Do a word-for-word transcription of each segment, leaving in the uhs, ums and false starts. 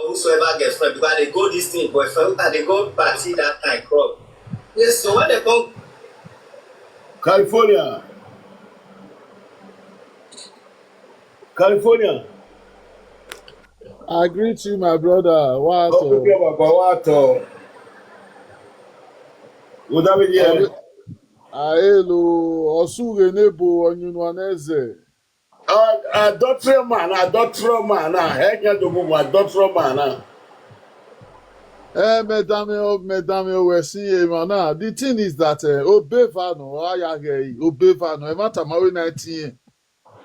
Whosoever gets friend, because I dey go this thing, boyfriend, I dey go party that time, club. Yes, so when they come, California. California. I greet you, my brother. What? Ọkùnrin ọ̀gbọ̀n wa tọ̀. Mo dábìí yẹn. Aelo, Osu Renebo, Onyunu Aneze. Adultery man, adultery man, ah, eh, can do move, adultery man, ah. Eh, madam, oh, madam, oh, we see him now. The thing is that, eh, obeva no, ayagei, obeva no, e matter my nineteen.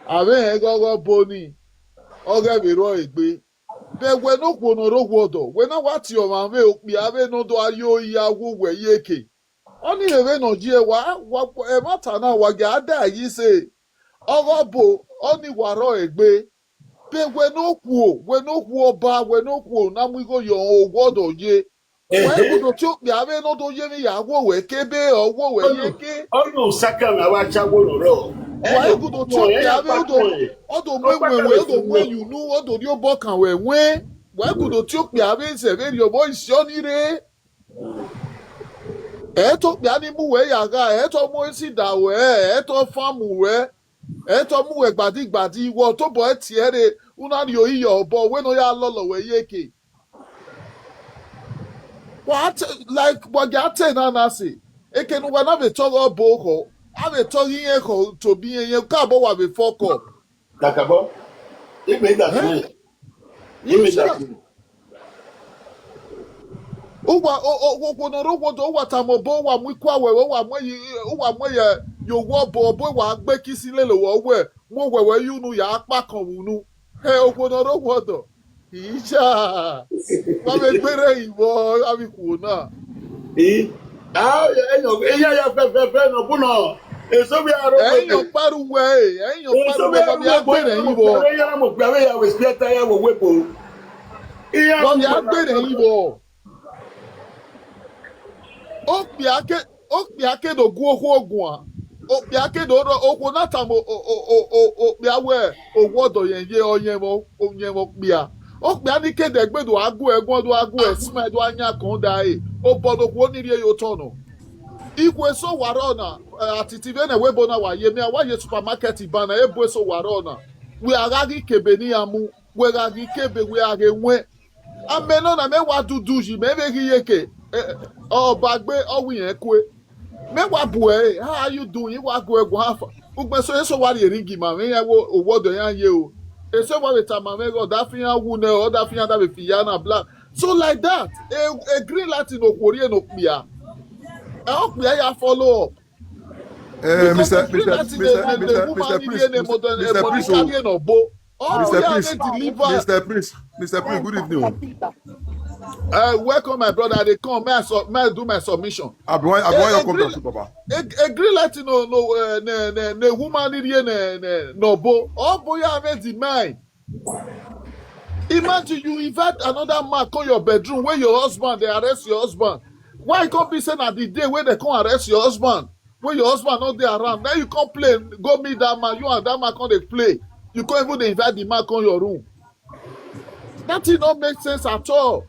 Ave egogo boni, oge bi ro egbe. Be we no kwo no ro kwo do. We na what your man we okpi ave no do ayo ya wo we yeke. Oni eve no je wa, wa, e matter na wa ga da yi se. Ogo bo, oni waro egbe. Be we no kwo, we no kwo ba, we no kwo na mu go yo ogo do ye. Wa gudo ti okpi ave no do ye mi ya wo we ke be o wo we yeke. Onu saka na wa cha wo ro. Wa gudo ti okpi ave o do, o do mwe mwe we, o do mwe yunu, o do ri obo kan we we. Wa gudo ti okpi ave se ve ri obo isi oni re. E to okpi ani mu we ya ga, e to mu esi da we, e to farm we, e to mu we gbadi gbadi, wo to bo e ti ere, una ni oyi yo obo, we no ya lolo we yeke. What, like, what ya te na na se? Eke nu wa na ve to obo ko, a ve to yin e ko to bi yen ka bo wa ve fo ko. Takabo. Ime da Eh? Ime da Uwa, o, o, o, kwo no ro kwo do, uwa tamo bo, uwa mu ikwa we, uwa mu yi, uwa mu ye, yo wo bo, bo wa gbe kisi lele wo we, mo we we yunu ya pa kan wunu. He, o kwo no ro kwo do. Ija. Wa me gbere iwo, abi kwo na. Eh? Ah, ya, ya, ya, ya, fe, fe, fe, no, bu no. Eso bi aro. Eyan paru we, eyan paru we, wa bi agbere yin bo. Ya mo gbe ya we spieta ya wo we bo. Iya. Wa bi agbere yin bo. Okpi ake, okpi ake do gu okwo ogun a. Okpi ake do ro okwo na tamo o, o, o, o, okpi awe, owo do yen ye, oyen mo, oyen mo kpia. Okpi ani ke de gbe do agu egun do agu e sima do anya kan da e. O bo do kwo ni ri e yo tono. Ikwe so waro na, eh, atiti ve ne we bo na wa ye mi a wa ye supermarket ba na e bo so waro na. We agagi kebe ni amu, we agagi kebe we age we. Ame no na me wa du du ji, me ve gi yeke. Eh, o ba gbe, o wi yen kwe. Me wa bu e, how are you doing? Wa go e go hafa. Ugbe so eso wa ri ringi ma, me ya wo, owo do ya ye o. Eso wa ve ta ma me go, da fi ya wu ne, o da fi ya da ve fi ya na black. So like that, a, a green light no kwori no kpia. E o kpia ya follow up. Eh, Because Mister, the green Mister, light Mister, the, the, the Mister, woman Mister, in please, the Mister, modern, Mister, eh, please, modern oh. Carry no bo. Oh, Mister, yeah, please, they deliver. Mister, please, Mister, please, good evening. Uh, welcome, my brother. They come. May I, sub, may I do my submission? I be want, I be want Eh, your a green, contact, Baba. A, a green light, no, no, uh, ne, ne, ne woman in here, ne, ne, no bo. Oh, boy, I made the mind. Imagine you invite another man come your bedroom where your husband, they arrest your husband. Why you come be say na the day when they come arrest your husband, when your husband not there around? Then you come play, go meet that man, you and that man come dey play. You can't even dey invite the man come your room. That thing don't make sense at all.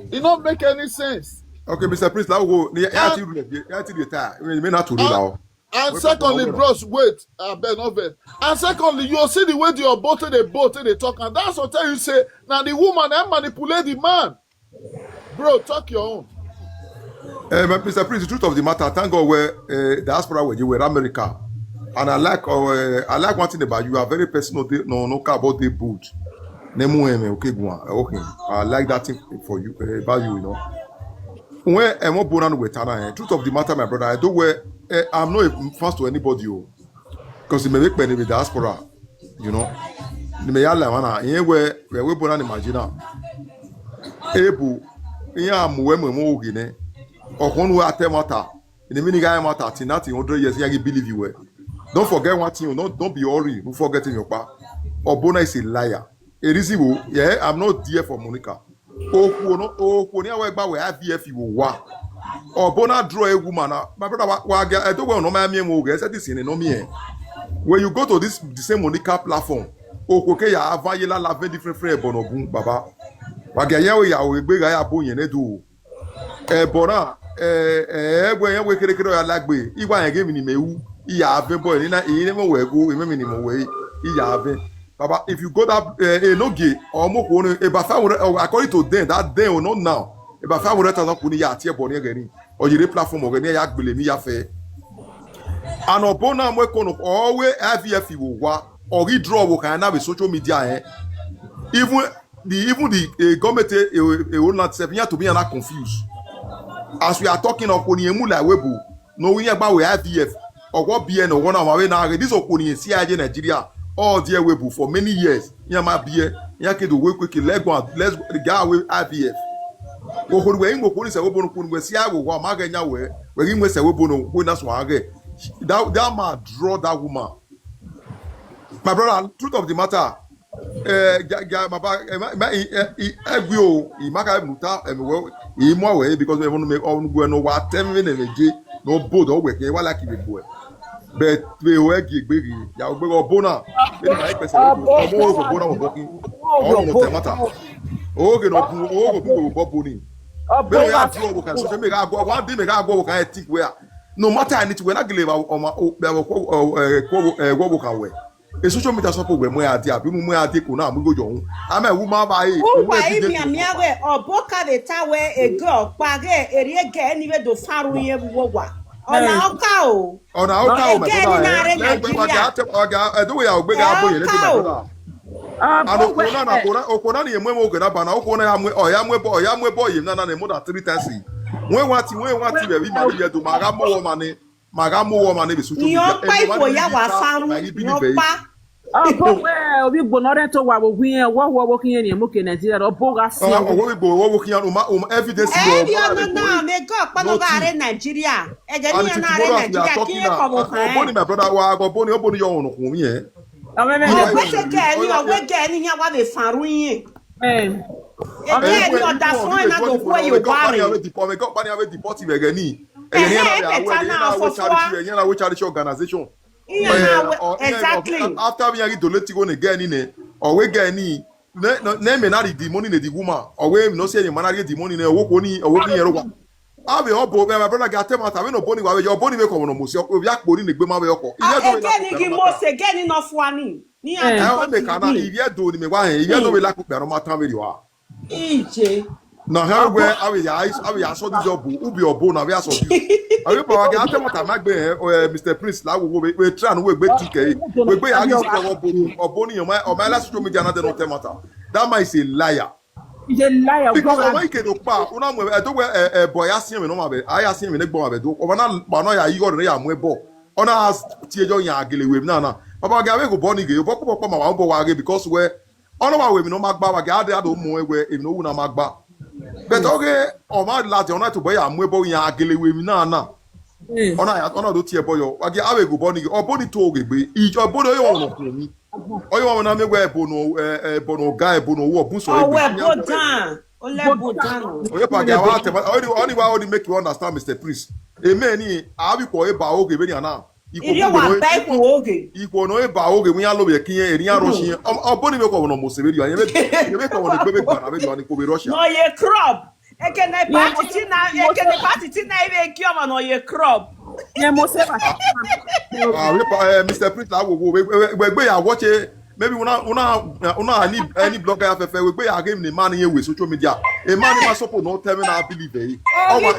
It don't make any sense. Okay, Mister Prince, now go. Yeah, yeah, And- till the, yeah, till the time. I mean, may not to do And- now. And Wait, secondly, wait, wait. Bros, wait, I beg no vex. And secondly, you see the way the obote dey bote dey talk, and that's what tell you say now the woman and manipulate the man. Bro, talk your own. Eh, but Mister Prince, the truth of the matter, thank God where, eh, diaspora where you were America, and I like, uh, I like one thing about you. You are very personal. Dey, no, no care about the boot. Nemu eme, okay, go on. Okay, I like that thing for you, eh, about you, you know. When, eh, mo bona no wetana, eh, truth of the matter, my brother, I do where, eh, I'm not a fans to anybody, oh, because it may make many with diaspora, you know. Ni me ya la wana, eh, where, where we bona ni imagine. Ebu, iya mu we mu mu ogine. Okon we atemata. In the meaning I matter, nothing hundred years, I believe you were. Don't forget one thing, don't, don't be worried, don't forget in your pa. Obona is a liar. A reason wo, yeah, I'm not there for Monica. Okwo no, okwo ni awe gba we I V F wo wa. Obona draw a woman. Ah, my brother, wa, wa, I don't want no my me mo get this in no me. When you go to this the same Monica platform, Oko ke ya ava ye la la ve different friend bono gun baba. Wa ge ye o ya o egbe ga ya bo yen ne do. E bona, e e egbe yen we kere kere ya lagbe. Iwa yen ge mi ni me u. Iya ave boy ni na i ne mo we go, i me mi ni mo we. Iya ave. Baba, if you go that e no ge, or mo ko no e ba fa according to them, that day or not now. E ba fa wo reta na kuni ya tie bo ni ge ni. Or you platform or ni ya gbele mi ya fe. And obo na mo ko no o we I V F wo wa. Or he draw wo kan na be social media eh. Even the even the uh, government e o land seven year to be na confused. As we are talking of kuni emu like webo. No we ba we I V F. Or what be no one our na this okuni C I A Nigeria. All there webo for many years. Ya ma be ya ke do we quick let go let's go the guy we I V F. Go ko we ngo ko ni se webo no ko ni we si ago wa ma ga nya we. We ngi we se webo no ko na so age. That that man draw that woman. My brother, truth of the matter, eh, ga ga ma ba eh, ma eh, eh, eh, gwi o, i ma ka mu ta eh, we i mo we because we no me on gwe no wa ten minutes me je no bold o we ke wa like we boy. But we we gi gbe gi ya o gbe go bona. Be na e pese o mo o bona o boki. O no te matter. O ge no bu o go bu bo boni. Be ya draw wo kan so me ga go wa be me ga go wo kan ethic we. No matter anything we na gele ba o ma o be ko ko wo kan we. E social media support we mo ya dia bi mo mo ya de ko na mo go jo hun. Ame wu ma ba e. Uwa imi amia we oboka de ta we ego pa ge eri ege ni we do faru ye wo wa. Ona oka o. Ona oka o me ege ni na re Nigeria. Oga edo we ya ogbe ga bo ye le ti ba. Ano ko na na ko na o ko na ni mo mo ge na ba na o ko na ya mo o ya mo bo o ya mo bo ye na na mo da three times. When what when what we ma ni do ma ga mo wo ma ni. Maga mo wo ma ne be sutu. Yo pa ipo ya wa faru. Yo pa. Apo we obi gbonore to wa wo gwi yen wo wo wo kiyen ni mo ke Nigeria ro bo ga si. O wo gbo wo wo kiyen o ma o ma evidence ro. E yo no na me go pa no ga re Nigeria. E je ni na re Nigeria kiyen ko mo kan. Boni my brother wa go boni o boni yo onu kun mi e. O we se ke ni o we ke ni ya wa be faru yin. Eh. E ke ni o da fun e na go ku e yo wa re. O me go pa ni a we deport me go pa ni a we deport me ge ni. Ehe, better now for sure. Ehe, na we charity organization. Exactly. After we are donating on again in eh, or we get any ne me na the money ne the woman or we no say the man na the money ne owo ko ni owo ko ni ero wa. Abi obo me my brother get tell matter we no boni wa we your boni we come no mo si o ya pori ne gbe ma we oko. Iye do we la ku pe no matter. Again ni mo se again no fu ani. Ni a. Eh, o me kana iye do ni me wa he iye do we la ku pe no matter we wa. Ije. Na ha we awe ya awe ya so dizo bu ubi obo na we aso dizo. Awe pa wa ga te mata magbe eh Mister Prince la wo we we try no we gbe tike. We gbe ya gi ko obo obo ni yo ma o ma la social media na de no te mata. That man is a liar. He's a liar. Because o ma ike do pa una mo e do we e boy asin mi no ma be. Ai asin mi ne gbo ma be do. O ma na pa no ya yi go re ya mo e bo. Ona as tie jo ya gele we na na. Papa ga we go born again. Bo ko pa ma wa bo wa ge because we Ono wa we mi no magba wa ga de ado mo we emi no wu na magba. But oge o ma la de ona to boy amu ebo yan agele we mi na na. Ona ya ona do tie boyo. Wa ge awe go boni o boni to oge gbe. I o boni oyo ono ko mi. Oyo ona me we ebo no eh ebo no ga ebo no wo bu so. Oh we bo dan. O le bo dan. Oye pa ga wa te. Only only wa only make you understand Mister Prince. Amen. Abi ko e ba oge be ni ana. Iri wa bai ku oge. Ikwo no e ba oge mu ya lo be kiyen eri ya Russia. Obo ni be ko no mo se be ri ayen be be ko no gbe be gba na be do ani ko be Russia. No ye crop. Eke na party ti na eke na party ti na ibe ki omo no ye crop. Ye mo se ba. Ah, we pa eh, Mister Prince la wo wo we we gbe ya watch eh. Maybe una una una any any blogger ya fefe we gbe ya game ni man ye we social media. A man ma support no tell me na believe eh. Oh, wa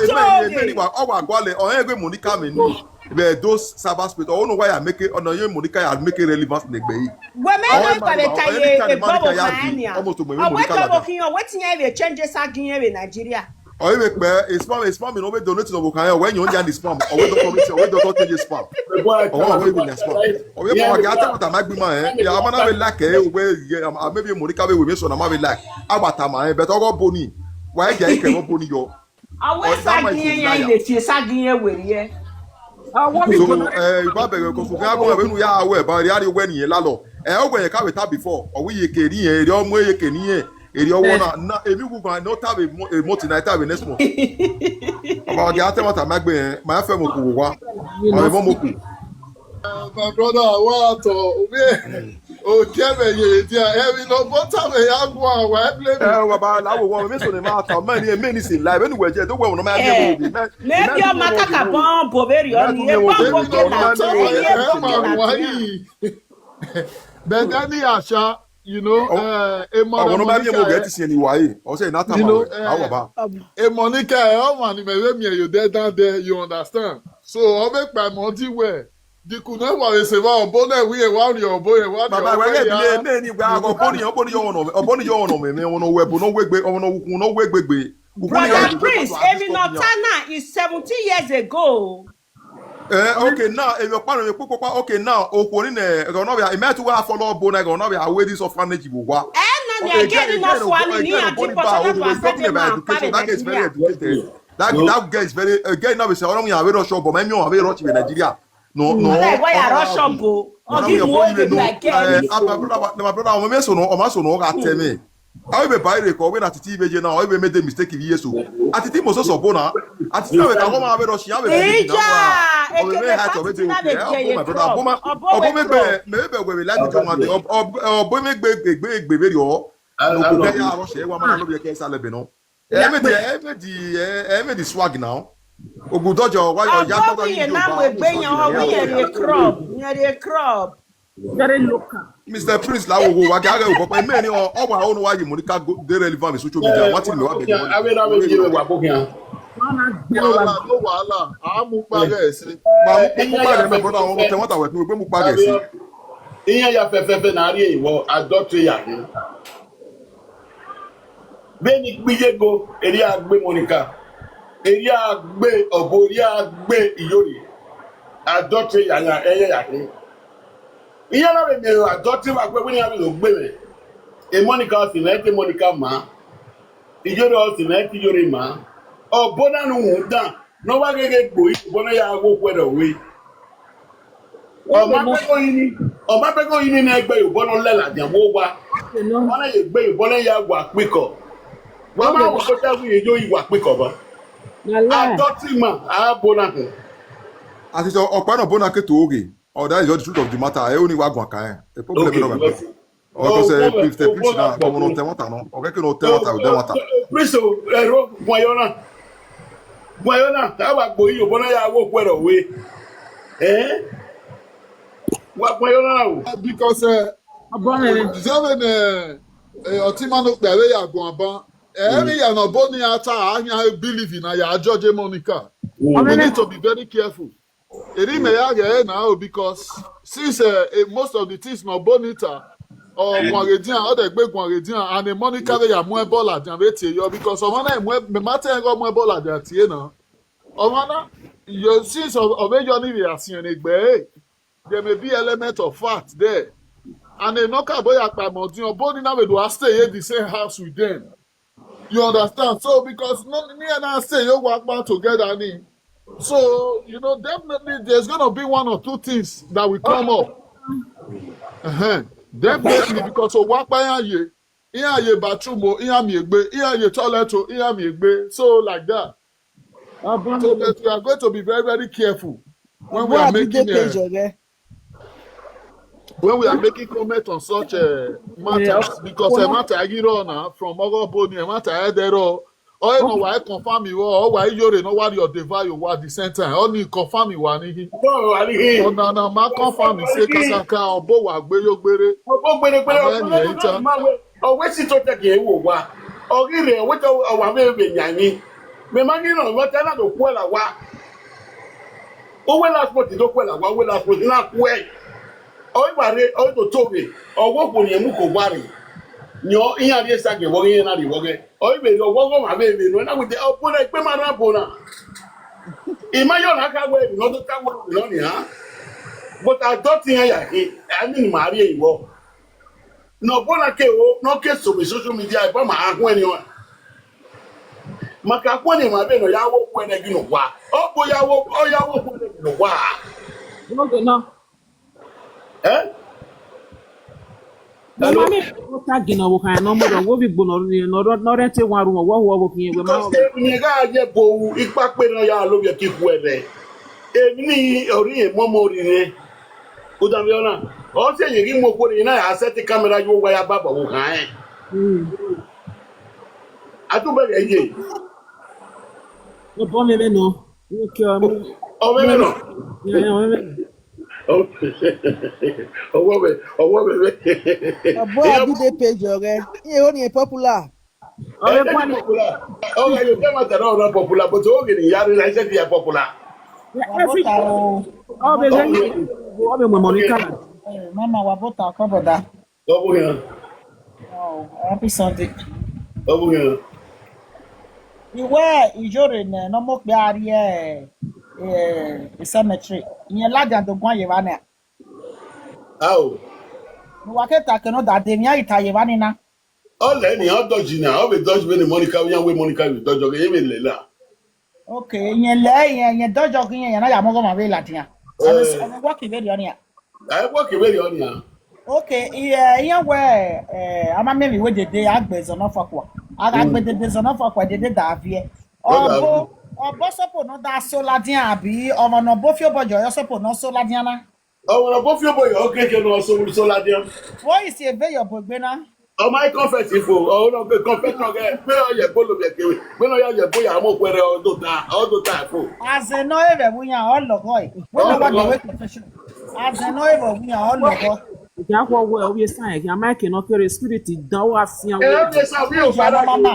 e me ni wa o wa gwa le o e gbe Monica me ni. But those cyber space, I don't know why I make it. Oh no, you Monica, I make it relevant in the bay. Women don't go dey tie a bobo hanya. Almost to me, Monica. Wetin you dey change this again in Nigeria? Oh, you make me a spam, a spam. You know, we donate to Monica. When you only this spam, or we don't commit, or we don't take this spam. Or we win this spam. Or we go get out of my bima. Yeah, I'm gonna be like, eh, where yeah, maybe Monica will be so. I'm gonna be like, about time, but I got Bonnie. Why can't you Bonnie yo? Awe sagiye ya ile tie sagiye werie. Awo mi so eh ba be ko so ga go be nu ya awe ba ri ari we ni la lo. Eh o gbe ka we ta before. O wi ye ke ni e ri o mo ye ke ni e. E ri o wo na na emi gu ga no ta be mo ti na ta be next month. Aba ga te mata magbe eh ma fe mo ku wa. Ma mo ku. My brother, what? Okebe ye dia, every no bota me ya go and why blame me. Eh, baba, la wo wo me so ne ma ta, man, e me ni sin live. Anyway, je do wo no ma me. Maybe your makaka bomb over your Maybe near your bomb makaka over bomb your But then he asha, you know, Oh, uh, a Ọ̀gbọ́n mother náà bá bí ẹ̀mú ọ̀gá Monica, ti ṣe ni wáyé. Ọ̀sẹ̀ ìná tàmà You know, wẹ̀. Àwọn bàbá. a Monica, oh man, me me you there down there, you understand. So I make my money where the could not worry say, well, bonnet we a one your boy, one Bàbá ìwé yẹn ìdílé mẹ́rin ní ìgbà àgọ́ ọ̀bọ́n ni ọ̀bọ́n ni yọ̀ ọ̀nà ọ̀bọ́n ni yọ̀ ọ̀nà mẹ́mẹ́ wọn náà wẹ̀ bó náà wẹ̀ gbé ọ̀nà òkun náà wẹ̀ gbégbé. Brother Prince, Emino Tana is seventy years ago. Eh, okay, now if you're part of your papa, okay, now okwo ni ne ẹ̀rọ náà bíi ìmẹ́tù wà fọlọ́ ọ̀bọ náà ẹ̀rọ náà bíi àwé this orphanage wò wá. Eh, no, ni again, no swami ni ati potana to asete ma pa Education, that guy is very Nigeria. educated. That that guy is very again now we say ọlọ́run yà wé rọ ṣọ́ọ̀bù mẹ́mí ọ̀hún àwé rọ ṣìwé Nàìjíríà. No, no. Like why I rush up go? Ogi mo be like Eh, my brother, my brother, ọmọ mẹ́sàn-án, ọmọ sọ̀nà ọ̀gá tẹ̀ mí. Awo ibe bayi re ko we na titi ibe je na, awo ibe made mistake bi yeso. Atiti mo so so bona. Atiti na we ka wo ma be ro shi, awo ibe. Eja, Awo ibe ha to be de. Oh my brother, obo ma, obo me gbe, me be gbe we like jo ma de. Obo me gbe gbe gbe gbe be yo. No ko be ya ro she wa ma no be ke sa le be no. E me di, e me di, e me di swag now. Ogudojo wa yo ya Obo mi ye na we gbe yan, obo ye re crop, ye re crop. Very local. Mister Prince la wo wo wa ga ga wo pe me ni o wa o no wa yi mo ni ka go dey relevant with social media. What thing me wa be. Awe na we je wa ko kian. Wọn á gbé wa. Wahala, no wahala. I'm Mukpagesi. Ma mo mo pa re me brother won te won ta we pe mo pa re si. Iyan ya fẹfẹfẹ na rí ìwọ adultery ya ni. Beni gbiyego eri agbe Monica. Eri agbe obo eri agbe iyori. Adultery ya ya eye ya ni. Iyan na me adultery wa gbe ni abi lo gbe me. E Monica o si na e te Monica ma. Iyori o si na e te iyori ma. Obo na nu dan. No wa gege gbo yi, obo na ya wo kwe do we. Ọmọ pẹ́ kó yín ní, ọmọ pẹ́ kó yín ní ẹgbẹ́ Yorùbá náà lẹ́la ní àwọn wa. Wọ́n lè gbé Yorùbá náà ya wà pínkọ̀. Wọ́n máa wọ kó dáwọ́ yẹn yóò wà pínkọ̀ bá. Àtọ́tí mà á bọ́nà kù. Àti sọ ọ̀pá náà bọ́nà kí tòógè. Oh, that is just the truth of the matter. Ẹ ó ní wàá gùn àkàyẹ. A problem náà bẹ̀rẹ̀. Ọ̀rọ̀ sẹ Mister Prince náà kọ́ mọ́ náà tẹ́ wọ́n tà náà. Ọ̀kẹ́ kí náà tẹ́ wọ́n tà, tẹ́ wọ́n tà. Prince o, ẹ̀rọ gbọ̀nyọ́ náà. Gbọ̀nyọ́ náà, táwa gbòyìn Yorùbá náà ya wọ́ pẹ̀rọ̀ wé. Ẹ́ wà gbọ̀nyọ́ náà o. Because uh, Ọbọnrin. Zevin uh, uh, Otimano Pere ya Guamba. Every year no boni ata anya believe in ya George Monica. We need to be very careful. Eri me ya ge now because since uh, uh, most of the things no bonita or Gwangedian or the big Gwangedian and the Monica they are more bola than they tell you because of one more matter go more bola than tie na. Of one you since of of your need to see any gbe. There may be element of fact there. And they knock about ya pa mo din obo ni na we do stay in the same house with them. You understand? So because no me and I say you work back together ni. So you know definitely there's gonna be one or two things that will come up. Uh-huh. Definitely because o wa pa yan ye. Iyan ye bathroom o, iyan mi egbe, iyan ye toilet o, iyan mi egbe. So like that. So Ọbọnrin. But we are going to be very, very careful when we are making uh, when we are making comment on such uh, matters because a matter I get on uh, from Ogoboni, a matter I did all. Oh, you know why confirm you or why you know what your devour you at the same time. Only confirm you are in. Bọ́ọ̀lù wà ní hìn. Oh, no, no, my confirm is say Kasaka or Bo wa gbe yo gbere. Ó gbére pé Àwọn ènìyàn yìí tán. ọwọ́ sì tó tẹ̀ kì í wò wá. Ọ̀rí rẹ̀ ọwọ́ tó ọwọ́ àwọn èèyàn yàn ní. Mi máa ń yín náà wọ́n tẹ́lá tó kú ẹ̀ là wá. Owó last month tó kú ẹ̀ là wá, owó last month náà kú ẹ̀. Ọwọ́ ìgbà rẹ̀ ọwọ́ tó tó rẹ̀ ọwọ́ kò ní ẹ̀mú kò wá rẹ̀. Yàn ìyá rẹ̀ ṣàgẹ̀ wọ́n yẹn náà rẹ̀ wọ́n rẹ̀. Ọwọ́ ìbèrè ọwọ́ wọ́n wà bẹ́ẹ̀ bẹ́ẹ̀ náà wọ́n tẹ ọ̀pọ̀ náà pé máa rà bọ̀ náà. Ìmọ̀ yóò náà ká wẹ̀ ìrìnà tó ká wẹ̀ ìrìnà nìyà. Bó ta dọ́ ti yẹn yà kí ẹ̀mí ni màá rí èyí wọ́. Nọ bó na ke o, nọ ke so mi social media, ẹ bá ma ahụ ẹni wa. Maka kwọ ni ma bẹ nọ ya wo kwọ ẹni gị nọ wa. Ọ bụ ya wo, ọ ya wo kwọ ẹni gị nọ wa. N'oge nọ. Eh? Mo máa mi kó tá gìnà wò kàn án mọ́dọ̀ wó fi gbóná ní ọ̀rọ̀ náà rẹ̀ tí wọ́n arú wọn wọ́n wọ́ wọ́n fi yẹn wẹ́ máa Because èmi ni ká jẹ bo ipa pé náà ya ló yẹ kí ku ẹ rẹ. Èmi ní orí yẹn mọ́ mọ́ rí rẹ. Udamiona. O se ye ki mo ko ni na ya set camera yo wa ya baba wo kan. Atu be ye. Ọbọ mẹmẹ nọ. Wọ́n kí ọ mú. O me no. Yẹn ọbọ mẹmẹ nọ. Ọwọ́ bẹ, ọwọ́ bẹ bẹ. Ọbọ àbúdé page ọ̀rẹ́. Iye ó ní popular. Ọbẹ Ẹ kọ́ ni popular. Ọwọ́ yóò jẹ́ màtà náà ọ̀nà popular, but ó gèrè ìyá rẹ̀ láì ṣe ti yẹ popular. Ẹ fi ọbẹ sẹ́yìn. Ọbẹ mọ̀mọ́ ní kàrà. Mama wa bota ọkọ bọ̀dá. Ọ bụ ya. Oh, happy Sunday. Ọ bụ ya. Iwe ijore ne no mo pe ari e e cemetery. Iyen laja do gwan ye ba ne. Ao. Mo wa ke ta ke no da de mi ayi ta ye ba ni na. Ọ lẹ ni ọ dọji na, ọ bẹ dọji bẹ ni Monica, yan we Monica we dọjọ ke ye me lela. Okay, iyen le iyen iyen dojo ki iyen na ya mo go ma be la dia. Eh. Ẹ wọ́ọ̀kì ìbéèrè ọ̀nìyà. Ẹ wọ kì bẹ yọ ni a. Okay, iye iyen we eh ama me mi we dede agbe zono fakwa. Aga gbe dede zono fakwa dede da vie. Ó dà Ọbọ ọbọ sopo no da so la dia abi ọmọ no bo fi obojo yo sopo no so la dia na. Ọmọ na bó fi ọbọ yọ kẹkẹ lọ sọ sọ ládìá. Wo isi ebe yo bo gbe na. Ọmọ ẹ confess ifo, ọmọ náà gbé confess náà gẹ, pé ọ yẹ gbóló yẹ kéwì, pé náà yà yẹ bóyá àmọ́ pẹrẹ ọdún ta, ọdún ta ifo. Aze no ebe wunya o logo e. We no wa de we confession. Aze no ebe wunya o logo. Ìjà pọ̀ wẹ̀ ó yẹ sáyẹn kí a máa kì í ná kéré spirit dán wá sí àwọn. Ẹ ẹ sá wí ò Ìjà fẹ́ràn mama.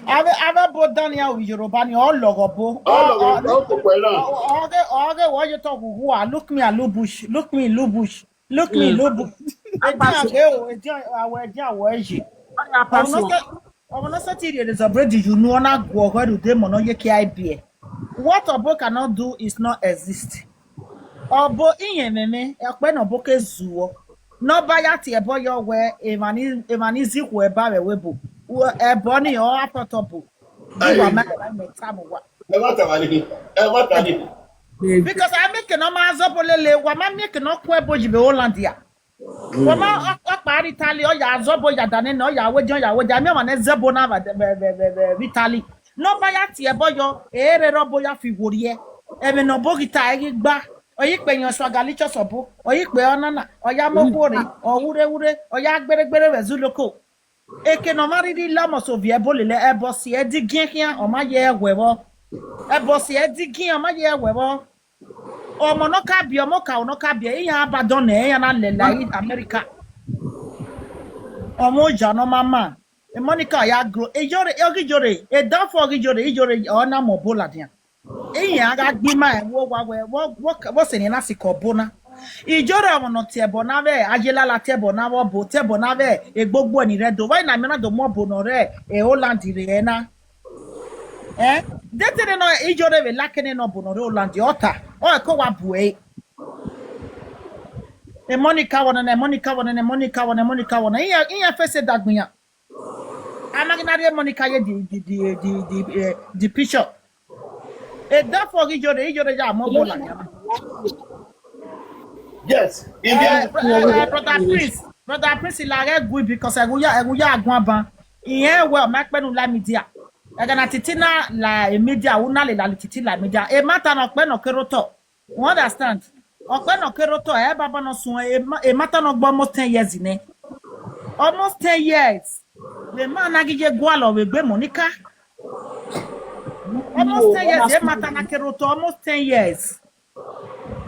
Ave ave bo dan ya wi Yoruba ni o logo bo. Ọ lọ wọ ọ kò pẹ́ náà. Oge oge wo ye to gugu a look me a look bush, look me look bush, look me look bush. Eja ge o, eja awe eja wo eji. Ọmọ náà sọ ti rí ẹ̀rẹ́sọ̀ búrẹ́dì yìí nu ọ̀nà àgọ́ ọ̀gọ́ ẹ̀rù dé mọ̀nà yé kí I B ẹ̀. What Obo cannot do is not exist. Obo iyen meme ẹ̀pẹ́ náà bó ké zu ọ. Nọ́bà yá ti ẹ̀bọ yọ wẹ èmàní zikù ẹ̀bá rẹ̀ wé bò. Ẹ̀bọ ni ọ̀ àtọ̀tọ̀ bò. Bí wà má ẹ̀rọ ẹ̀mẹ̀ tá mo wà. Ẹ má tàwa níbi, ẹ má tà níbi. Because I make no ma zọ́bọ̀ lélẹ̀ wà má make no kú ẹ̀bọ jìbẹ̀ Holland yà. Wọ́n má ọ̀pá rí tálí ọ̀yà zọ́bọ̀ yà dání ní ọ̀yà àwẹ̀jọ́ ọ̀yà àwẹ̀jọ́ àmì ọ̀mà ní zẹ́bọ̀ náà rí tálí. Nọ́bà yá ti ẹ̀bọ yọ èrè rọ́bọ̀ yá fi wò rí ẹ̀. Ẹ̀mí nà bó gita ẹ̀ gbá. Ọ̀yí pé yan swaga lichọ́ sọ̀bù. Ọ̀yí pé ọ̀nànà. Ọ̀yá mọ́kúrè. Ọ̀wúrẹ́wúrẹ́. Ọ̀yá gbérégbéré rẹ̀ zú lóko. Eke nà má rí rí lámọ̀ sófì ẹ̀bọ lélẹ̀ ẹ̀bọ sí ẹ̀ dí gíngín ọ̀má yẹ ẹ̀wẹ̀ wọ́. Ẹ̀bọ sí ẹ̀ dí gín ọ̀má yẹ ẹ̀wẹ̀ wọ́. Ọmọ náà ká bí ọmọ ká ọ̀nà ká bí ẹ̀ ìyá Abadan nà ẹ̀yà náà lẹ̀ láyé Amẹ́ríkà. Ọmọ ọjà náà máa mà. Ẹ Monica ọ̀yà gro. Ẹ yọrẹ ẹ ọgí yọrẹ. Ẹ dáfọ̀ ọgí yọrẹ. Ẹ yọrẹ ọ̀nà mọ̀ bó làdìyàn. Ìyẹn aga gbí máa ẹ̀ wọ́ wá wẹ̀ wọ́ wọ́ sẹ̀ ní láti kọ̀ bó ná. Ìjọ́rẹ̀ ọ̀nà tiẹ̀ bọ̀ náà bẹ́ẹ̀ ayélujára tiẹ̀ bọ̀ náà wọ́ bò tiẹ̀ bọ̀ náà bẹ́ẹ̀ ègbógbó ẹni rẹ̀ dò wáyé nàmínà dò mọ́ bò náà rẹ̀ ẹ̀ Holland rẹ̀ ẹ̀ ná. Ẹ̀ dẹ́tẹ̀rẹ̀ náà ìjọ́rẹ̀ rẹ̀ lákẹ́ni náà bò náà rẹ̀ Holland ọ̀tà ọ̀ ẹ̀ kó wa bù ẹ̀. Ẹ̀ Monica wọ̀nà ẹ̀ Monica wọ̀nà ẹ̀ Monica wọ̀nà ẹ̀ Monica wọ̀nà ìyẹn ìyẹn fẹ́ ṣe dàgbìyàn. Amaginari Monica ye the the the the the, uh, the picture. E da for Ijore, Ijore ya mo bola ya. Yes, Eh, India. bro- eh, eh, brother Prince, brother Prince la re gui because e guya e guya agwan ban. Iyen we o ma pe nu la media. E ga na titi na la e media u na le la titi la media. E mata no pe no kero to. You understand? Okpe no kero to e baba no sun e ma- e mata no gbo almost ten years ne. Almost ten years. The man na gije gwalo we gbe Monica. Almost ten years e mata na kero to almost ten years.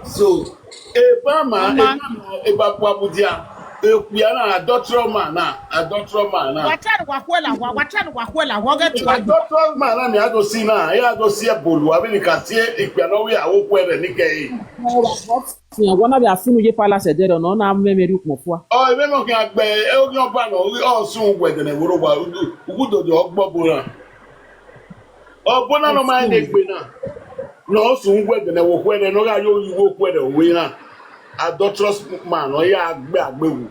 So, Ebama, Mama. Ebama, Ebama Budia, Equiana, adulterer man na, adulterer man na. Wachan wakwela wa wachan wakwela wa get wa. Adulterer man na mi ado si na, ya ado si ebolu, abi ni ka si Equiana we awo kwere ni ke. Tiɲɛ wɔna bɛ a funu ye palace de dɔ nɔ n'a mɛ mɛ ri kuma fɔ. Oh, ebe no ke agbe, e o yo ba no, o sun gwe de ne woro wa, ugu do do ogbo bora. Obona no ma ne gbe na. No sun gwe de ne wo kwere no ga yo yi wo kwere o we na. Adulterous man no ya agbe agbe wu.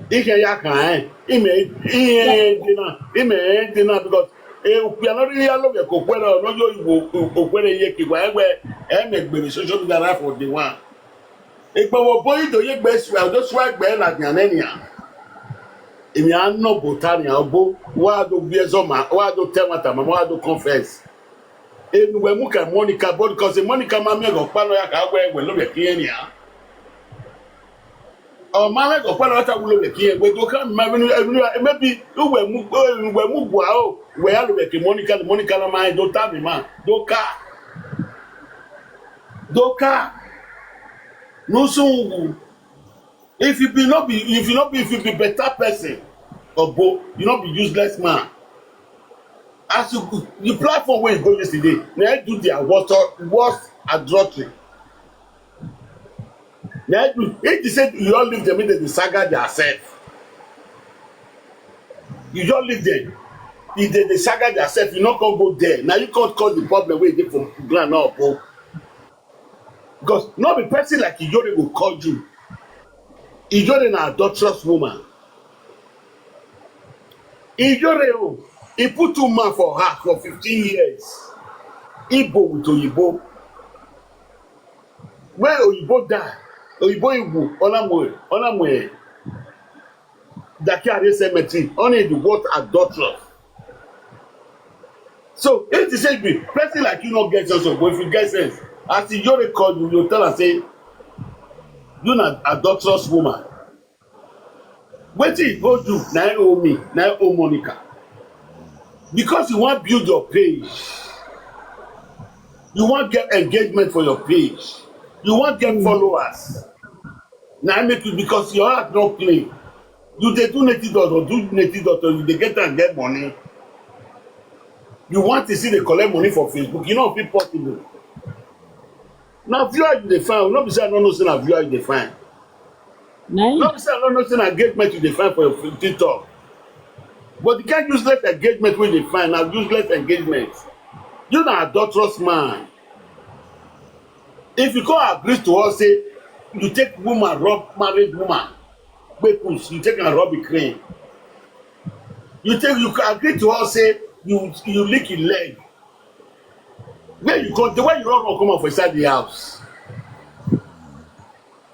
Ike ya kan eh. Ime ihe dị na, ime ihe dị na because e ukpia no ri ya lo ke ko kwere no yo yi wo o kwere ye ki wa egbe e me gbe ni social media na for the one. Egbe wo boy do ye gbe swa do swa gbe na dia ne ni a. Emi a no bo ta ni a bo wa do bi ezo ma wa do te wa ta ma wa do confess. Enu we muka Monica, but because Monica mami go kpano ya ka we we lo be kienya. Or mami go kpano ya ta lo be kienya. We do ka mami maybe we mu we mu gwa o. We ya lo be ki Monica, Monica la mai do ta mi ma. Do ka. Do ka. No sungu. If you be not be if you not be if you be better person, Obo, you not be useless man. As you the platform where you go yesterday, now do their worst worst adultery. Now do if they say you all leave them in the saga their self. You just leave them. If they, they saga their self, you not gonna go there. Now you can't cause the problem where they from ground now, Obo. Because not be person like Ijore will call you. Ijore na adulterous woman. Ijore o, he put two man for her for fifteen years. Igbo with Oyibo. When Oyibo die, Oyibo Igbo, Onamwe, Onamwe, Dakiari Cemetery, only the word adulterous. So if you say be person like you not get sense, but if you get sense, as the Ijore call you, you tell her say you na adulterous woman. Wetin you go do na him owe me, na him owe Monica. Because you wan build your page, you wan get engagement for your page, you wan get followers. Na him make you because your heart no clean. You dey do native doctor, do native doctor, you dey get and get money. You want to see they collect money for Facebook, you know fit possible. Na viewer you dey find, no be say I no know say na viewer you dey find. Na him. No be say I no know say na engagement you dey find for your TikTok. But the kind useless engagement wey you dey find na useless engagement. You na adulterous man. If you come agree to us say you take woman rob married woman, kpekus, you take am rob a crane. You take you can agree to us say you you lick him leg. Where you come the way you run run come out for inside the house.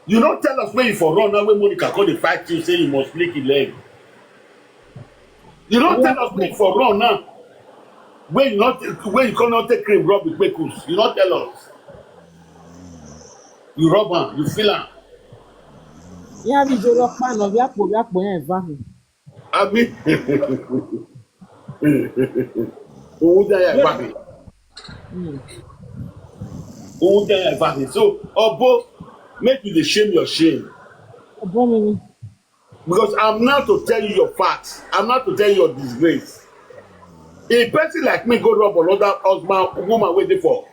You no tell us where you for run now when Monica come dey fight you say you must lick him leg. You no tell us where you for run now. When you not when you come not take cream rub with kpekus, you no tell us. You rub am, you feel am. Ya bi jo lo pa no bi apo bi apo yẹn va mi. Abi. Owó dá yà gbà mí. Mm. Owó dá yà gbà mí. So, Obo, make you dey shame your shame. Obo mi ni. Because I'm now to tell you your facts. I'm now to tell you your disgrace. A person like me go rob another husband, woman waiting for.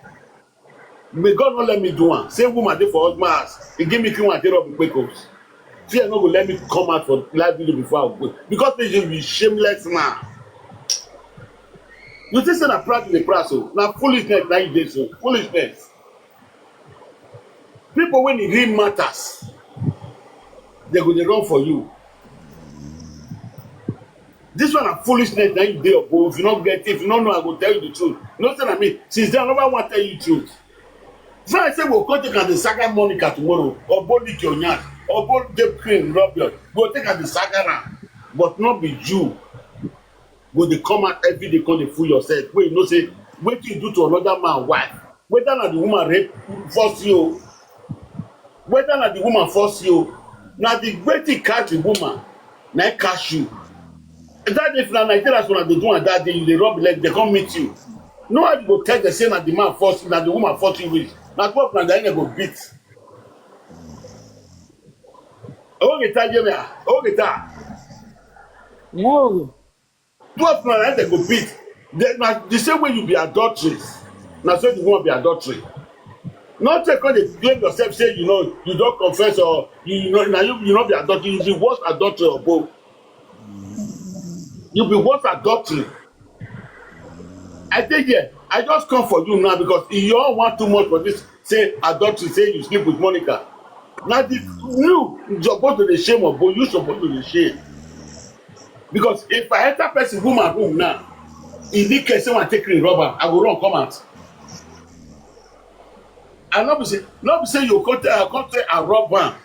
May God not let me do one. Say woman dey for husband house. He give me clean one, take rob the kpekus. Fear no go let me come out for live video before I go. Because they just be shameless man. You think say na pride dey pride so? Na foolishness na you dey so. Foolishness. People when it really matters, they go dey run for you. This one na foolishness na you dey, but if you no get it, if you no know, I go tell you the truth. You know say na me. Since then, I never wan tell you truth. So I say we go take am the saga Monica tomorrow, or Obo lick your nyash, or Obo dey cream rub your, we go take am the saga am, but not be you. Go dey come out every day, come dey fool yourself. Wey you know say wetin you do to another man wife, whether na the woman rape force you, whether na the woman force you, na the wetin catch the woman na him catch you. That day if na Nigerians una dey do am that day, you dey rub leg, they come meet you. No how you go tell them say na the man force, na the woman force you reach. Na twelve na the end go beat. Oge ta jeme, oge ta. Yo. Twelve na end go beat. Then na the same way you be adulteress, na so the woman be adultery. Not take come dey blame yourself say you know you don confess or you you know na you you no be adultery, you be worse adultery or both. You be worse adultery. I dey here, I just come for you now because you all want too much for this. Say adultery, say you sleep with Monica. Now the you suppose to dey shame or both, you suppose to dey shame. Because if I enter person woman room now, e dey case say wan take cream rub am, I go run come out. And no be say no be say you come tell I come tell I rub am.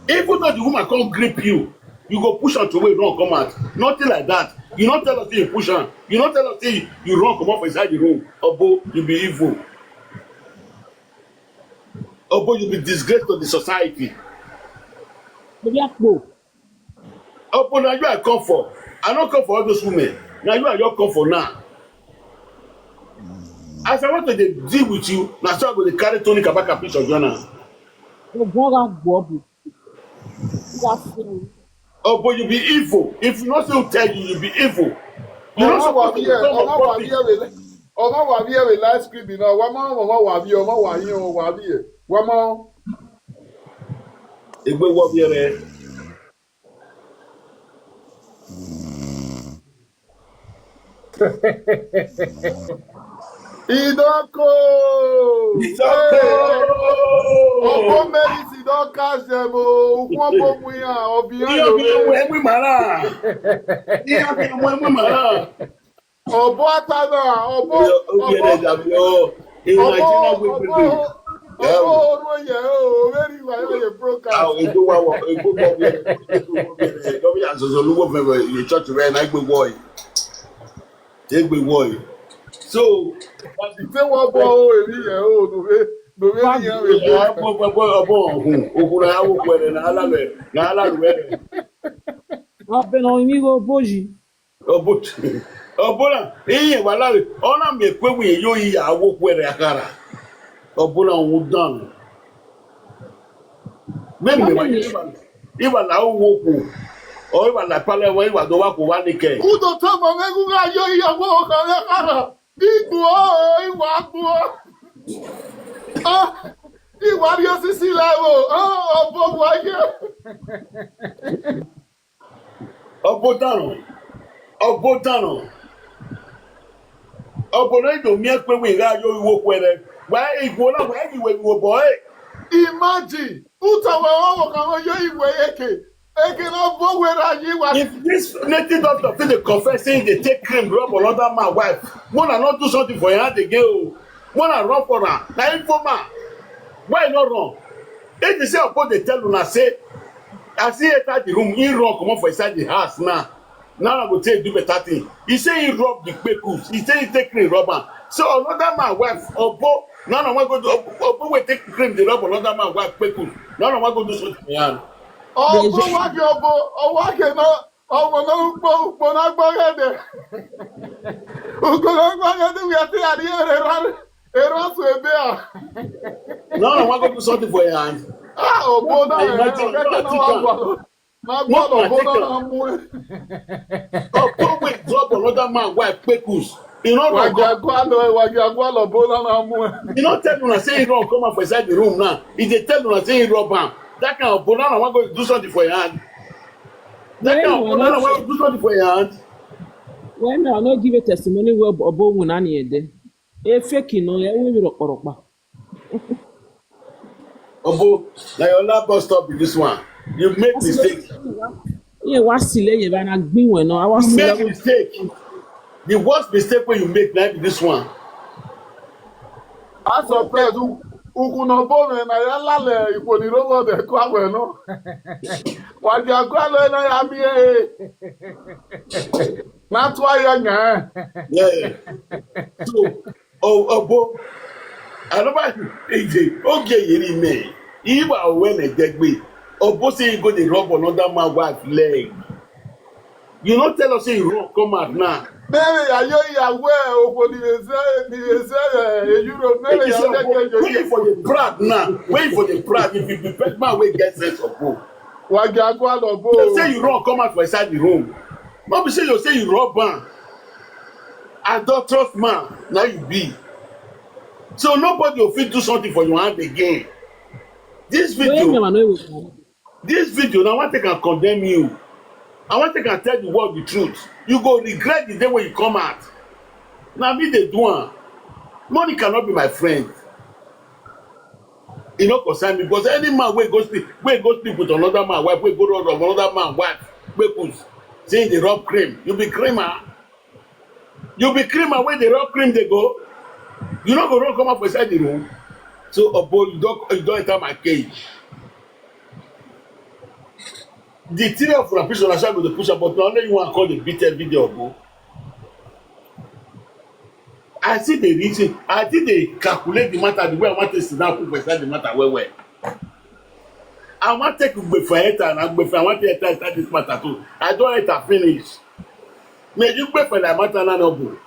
Even though the woman come grip you, you go push am throway run come out. Nothing like that. You no tell us say you push am. You no tell us say you run comot for inside the room. Obo, you be evil. Obo, you be disgrace to the society. Obi akpo. Obo, na you I come for. I no come for all those women. Na you I just come for now. As I want to dey deal with you, na so I go dey carry Tony Kabaka picture join am. Ogun ọgá gbọ́ bù. Wá fún mi. Obo, you be evil. If you no say who tell you, you be evil. You no Ọmọ wà suppose bí to ẹ, come ọmọ on wà bí public. ẹ wẹ̀, ọmọ wà bí ẹ wẹ̀ live stream náà, wọ́n mọ́ ọmọ wà bí, ọmọ wà yín o, wà bí ẹ, wọ́n mọ́. Egbe wọ bi rẹ. Idoko! Idoko! Ọkọ mẹ́rin sì dán káṣẹ mo, òkun ọkọ mu yàn, ọ̀bì yàn Iye bi lóore. ọmọ ẹgbẹ́ màrà. Iye bi ọmọ ẹgbẹ́ màrà. Ọ̀bọ àtàlà, ọ̀bọ, Obi ẹ̀rẹ̀ ọ̀bọ, dàbí ọ. Èrò ọ̀bọ, Nàìjíríà gbé ọ̀bọ, gbogbo. ọ̀bọ oró yẹ o, very well, very broadcast. Àwọn ègbó wa wọ̀, ègbó wọ̀ bí ẹ̀rẹ̀. Lọ́bí àzọ̀zọ̀ ló wọ̀ fẹ́ wọ̀, ìyè church rẹ̀ náà gbé wọ̀ yìí. Ẹ gbé wọ̀ yìí. So, Ṣé wọ́n bọ́ o, èmi yẹ o, lóore, lóore yẹn rè mí. Ọbọ ọbọ ọbọ ọhún, òkúra awo pẹrẹ náà lálẹ́, náà lálẹ́. Ọbẹ̀ náà mi wo bóyì. Ọbọ ọbọ náà, iye wà lálẹ́, ọ̀nà mi pé wíyẹn yóò yí awo pẹrẹ àkàrà. Ọbọ náà ń dán. Mẹ́rin mi wà ní ìwà, ìwà làwọn wo kù, ọ̀ ìwà làpálẹ̀ wọ́n ìwà tó wà kó wá ní kẹ́. Kudo tọmọ mẹ́gun ká yọ ìyàwó ọkàn rẹ̀ kára. Ìgbò o, ìwà àgbò o. Ah, ìwà rí osisi láwo. Ah, ọ̀bọ wáyé. Ọbọ dànù, ọbọ dànù. Ọbọ náà ìdò mi ẹ pé wíyẹn yóò wọ pẹrẹ. Wàá ìgbò náà wàá ìwé ìwò bọ̀ ẹ́. Imagine. Utawa ọwọ́ kan yọ ìwé èké. Èké náà bó wẹ̀rẹ̀ ayé wa. If this native doctor fit dey confess say he dey take cream rub another man wife, wanna not do something for your hand again o. Wanna run for am. Na informer. Why you no run? If you say Opo dey tell una say as he enter the room, he run comot for inside the house now. Now I go take do better thing. He say he rub the kpekus. He say he take cream rub am. So another man wife, Opo, now I wan go do Opo, Opo wey take cream dey rub another man wife kpekus. Now I wan go do something for your hand. Ọ̀bọ wá di ọ̀bọ, ọwọ́ àkè náà, ọmọ náà ń pọ̀, ń pọ̀ náà gbọ́ gẹ́dẹ̀. Ń pọ̀ náà gbọ́ gẹ́dẹ̀ wíyá tí a ní èrè rárá, èrè ọ̀sùn ẹ̀bẹ̀ à. Now I wan go do something for your hand. Ah, ọ̀bọ náà ẹ̀ Imagine, gẹ́gẹ́ náà wá wà lọ. Máa gbọ́ ọ̀bọ náà náà mú ẹ. Opo wey drop another man wife kpekus. You no run Wàjà come. Agbálọ̀, Wàjà Agbálọ̀ ọ̀bọ náà náà mú ẹ. You no tell una say he run come out for inside the room now. He dey tell una say he rub am. That kind of Opo now I wan go do something for your hand. That kind of Opo now I wan go do something for your hand. When I no give a testimony wey Obo wun ani ede. E fake no, e we mi rokoropa. Opo, na your last bus stop be this one. You make mistake. Ye wa sile ye ba na gbin we no. Awa You make sile. Mistake. The worst mistake wey you make na be this one. A surprise ukwu na ọbọ na ya lale ikwo ni robo de kwa we no. Wàjà Agbálọ̀ na ya mi e. Na twa ya nya. Yeah. So, o- Opo, I no buy eje. Okay, yeri me. Iwa owe na degbe. Opo say he go dey rub another man wife leg. You no tell us say you run come out now. Mere ya yo ya we okwo ni eze ni eze e Europe mere Make you ya say we Opo, ke yo. where you for the proud now? Where you for the proud? If you be bad man wey get sense, Opo. Wàjà Agbálọ̀ bo. You say you run come out for inside the room. No be say you say you rub am. Adulterous man, now you be. So nobody will fit do something for your hand again. This Oye video, mi ma no ewo. this video, now I want to condemn you. I want to tell the world the truth. You go regret the day when you come out. Now me they do am. Money cannot be my friend. E no concern me because any man wey go sleep, wey go sleep with another man wife, wey go rub another man wife, wey put say he dey rub cream, you be creamer. You be creamer wey dey rub cream dey go. You no go run come out for inside the room. So Opo, you don you don enter my cage. The three of una, please, una shall go dey push am, but na only you wan call the beat every day, obo. I still dey reason, I still dey calculate the matter, the way I wan take sit down, put for inside the matter well well. I wan take Ugbefe enter, and Ugbefe, I wan take enter inside this matter too. I don enter finish. May you pay for that matter now, no, obo.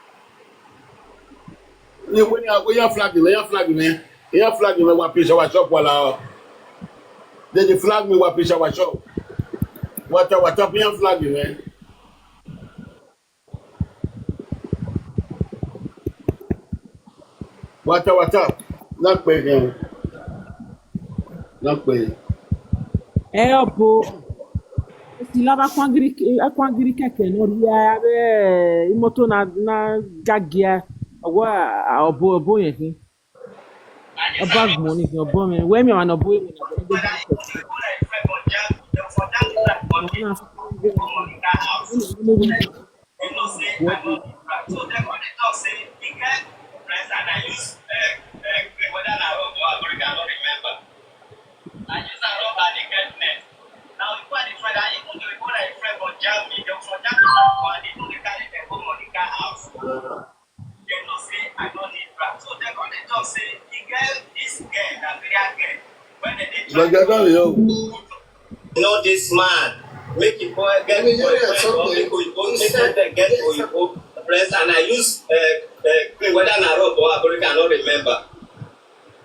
Ni when you, when you flag me, you flag me, you flag me, wa pay shower shop, wala. Then they flag me, wa pay shower shop. Wata, wata, you flag me. Wata, wata. Not pay him. Not pay. Eh, obo. Si laba kwangiri, eh, kwangiri keke no ria be imoto na, na gagia. Obo, obo yẹn. Obo agbo ni, obo mi. Where me wan obo mi. You know say I no be bad. So dem come dey talk say e get friends and I use uh, uh, cream, whether na rub or aborica, I no remember. I use am rub her nakedness. Now if I dey try that, even though if I friend for jam me, dem for jam me, and even dey carry dem go Monica house. Dem know say I no need bra. So dem come dey talk say e get this girl, Nigeria girl, when dem dey try Like I don't know. You know this man, make him boy get Let me hear boyfriend that or something. make oyibo, You make said him get yes, sir. Oyibo friends, and I use uh, uh, cream, whether na rub or aborica, I no remember.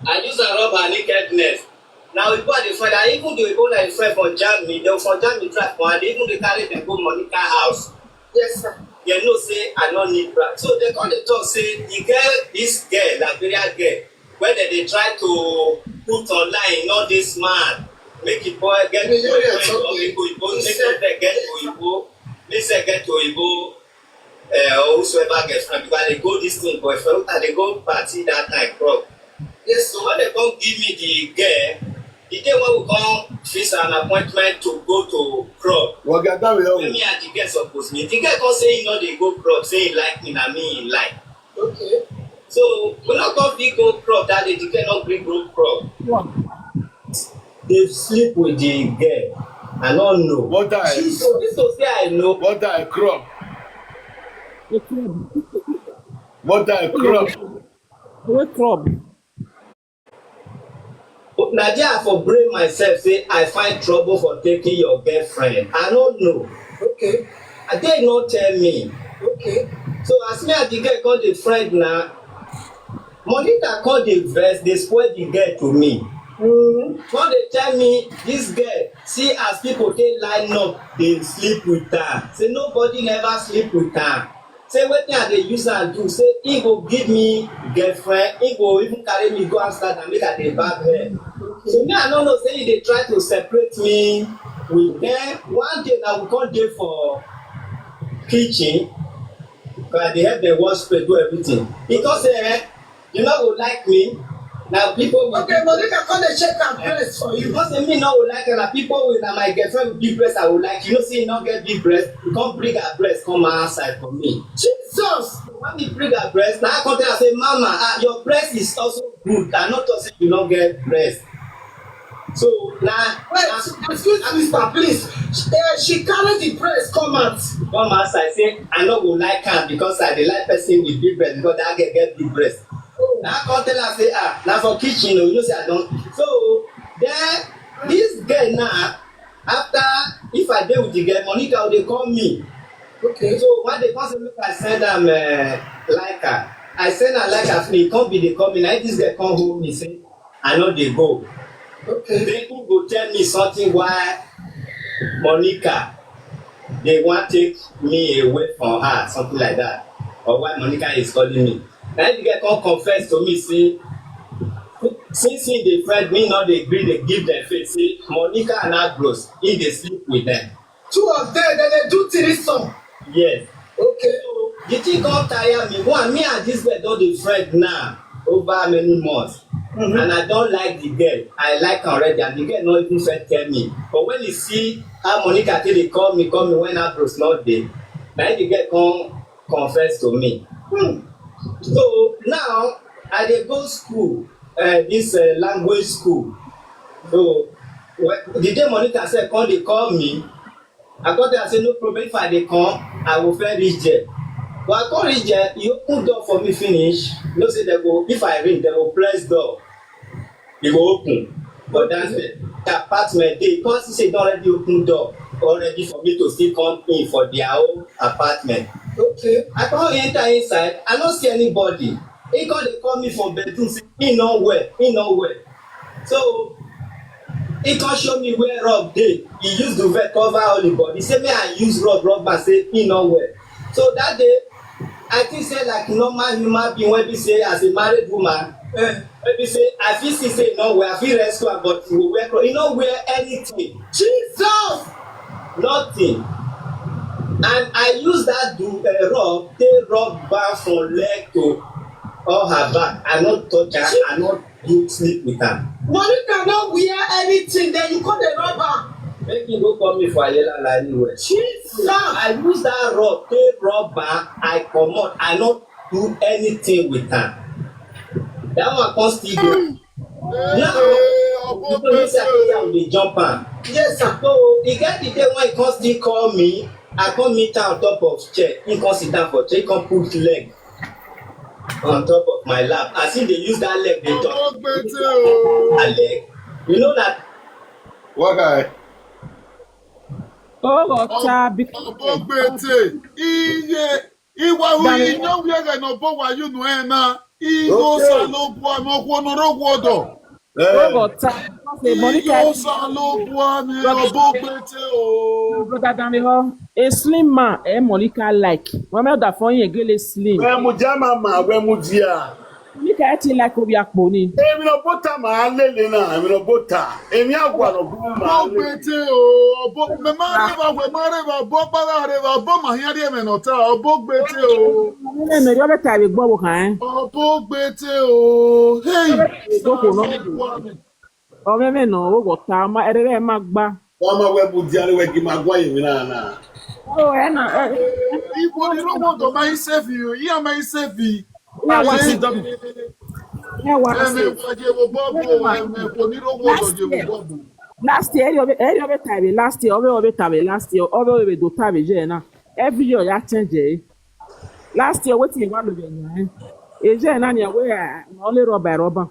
I use am rub her nakedness. Na Oyibo I dey find, and even the Oyibo na him friend for jam me, dem for jam me try for hand, even dey carry dem go Monica house. Yes, sir. Dem know say I no need bra. So dem come dey talk say e get this girl, Liberia girl, wey dem dey try to put online, not this man. Make the boy get Let me hear that boyfriend or something. Make Oyibo, You make said dem get yes, sir. Oyibo, make dem get Oyibo, uh, or whosoever girlfriend, because I dey go this thing, boyfriend, I dey go party that time, club. Yes, So sir. when dem come give me the girl, the day when we come fix an appointment to go to club, Wagada we when all. me and the girl suppose meet, the girl come say he no dey go club, say he like me, na me he like. Okay. So we no come fit go club that day, the girl no gree go club. What? Dey sleep with the girl. I no know. What I, She so this so say I know. What I crop. The club. What I crop. The club. Na there I for blame myself say I find trouble for taking your girlfriend. I no know. Okay. I dey no tell me. Okay. So as me and the girl come dey friend na, Monica come dey vex, dey spoil the girl to me. Mm. Come dey tell me, this girl, see as people take line up dey sleep with her. Say nobody never sleep with her. Say wetin I dey use am do, say he go give me girlfriend, he go even carry me go Amsterdam make I dey barb hair. So me I no know say he dey try to separate me with them. One day na we come dey for kitchen, but I dey help them wash plate, do everything. He come say, eh, you no go like me. Na people with Okay, Monica, come dey check her breast for you. Because say me no go like her, na people with, na my girlfriend with big breast I go like. You know say you no get big breast, you come bring her breast come outside for me. Jesus. When he bring her breast, na I come tell her say, mama, ah, your breast is also good. I no talk say you no get breast. So na Wait, excuse me, sir, please. Uh, she carry the breast come out. Come outside say I no go like am because I dey like person with big breast because that girl get big breast. Na I come tell her say, ah, na for kitchen o, you know say I don. So then this girl now, after, if I dey with the girl, Monica go dey call me. Okay. So when they come say make I send am uh, like her, I send am like her finish. Come be dey call me. Na this girl come hold me say I no dey go. Okay. Then he go tell me something why Monica dey wan take me away from her, something like that, or why Monica is calling me. Na the girl come confess to me say since he dey friend me, no dey gree dey give them face, say Monica and Ambrose, he dey sleep with them. Two of them, then they do threesome. Yes. Okay. The thing come tire me. One, me and this girl don dey friend now over many months. Mm-hmm. And I don like the girl. I like am already, and the girl no even first tell me. But when he see how Monica take dey call me, call me when Ambrose no dey, na him the girl come confess to me. Hmm. So now I dey go school, uh, this uh, language school. So when, the day Monica sef come dey call me, I come tell am say no problem, if I dey come, I go first reach there. But I come reach there, he open door for me finish. You know say dem go, if I ring, dem go press door. E go open. But that's the apartment dey. He come see say e don already open door already for me to still come in for their own apartment. Okay. I come enter inside, I no see anybody. He come dey call me from bedroom say he no well, he no well. So he come show me where rug dey. He use duvet cover all him body. Say make I use rug rub am, say he no well. So that day, I think say like normal human being wey be say as a married woman, eh, wey be say I fit see say e no well, I fit rescue am, but he go wear cloth. He no wear anything. Jesus! Nothing. And I use that do, uh, rub, take rub back from leg to all her back. I no touch her, I no do sleep with her. Monica no wear anything, then you come dey rub am. Make you go call me for Ayelala anywhere. Jesus! I use that rub, take rub back, I comot, I no do anything with her. That one come still go. Now, you know say I dey jump am. Yes, sir. So e get the day when he come still call me, I come meet am on top of chair. He come sit down for chair, he come put leg on top of my lap. As if dey use that leg dey talk. Ọmọ gbèsè o. That leg. You know that. What guy? Oh, water. Ọmọ gbèsè. Iye. Iwa hu inyo wiere no bo wa yu no ena. Igo sa lo bua no kwo no ro kwo do. Rogo ta. Igo sa lo bua ni obo gbete o. Brother Damiho, a slim man, eh, Monica like. Mama da fun yen gele slim. We mu jama ma, we mu dia. Monica e ti like obi akpo ni. Emi no bota ma alele na, emi no bota. Emi agwa no bu ma. Obo gbete o, obo me ma re ba, we ma re ba, obo pa re ba, obo ma hia re me no ta, obo gbete o. Ene me ri obe ta be gbo wo kan. Obo gbete o. Hey. Obo ko no. Obe me no, o go ta ma ere re ma gba. Wa ma we bu dia re we gi ma gwa yin na na. Oh, e na. Ibo ni ro mo do ma save you. Iya ma save. Iya wa si do. Iya wa si. Eme kwa je wo bobo, eme ko ni ro mo do je wo bobo. Last year, eri obe, eri obe tabe last year, obe obe tabe last year, obe obe do tabe je na. Every year ya change eh. Last year wetin you wan do na eh. E je na ni we na only rub by rubber.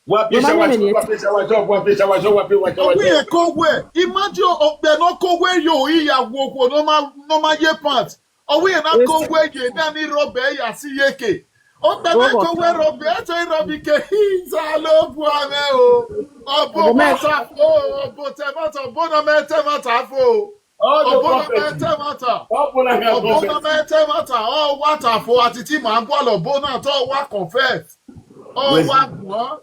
Wa pe shawa, wa pe shawa, wa pe shawa, wa pe wa shawa. Owe ko we. Imagine o pe no ko we yo iya wo ko no ma, no ma ye pant. Owe na ko we ye na ni rubber ya si ye ke. O pe na ko we rubber, e to rubber ke. Hi za lo bu ame o. Obo ma ta fo, obo te ma ta, obo na me te ma ta fo. All the prophets. Obo na me te ma ta. Obo na me te ma ta. O wa ta fo ati ti ma gwa lo bo na to wa confess. O wa gbon.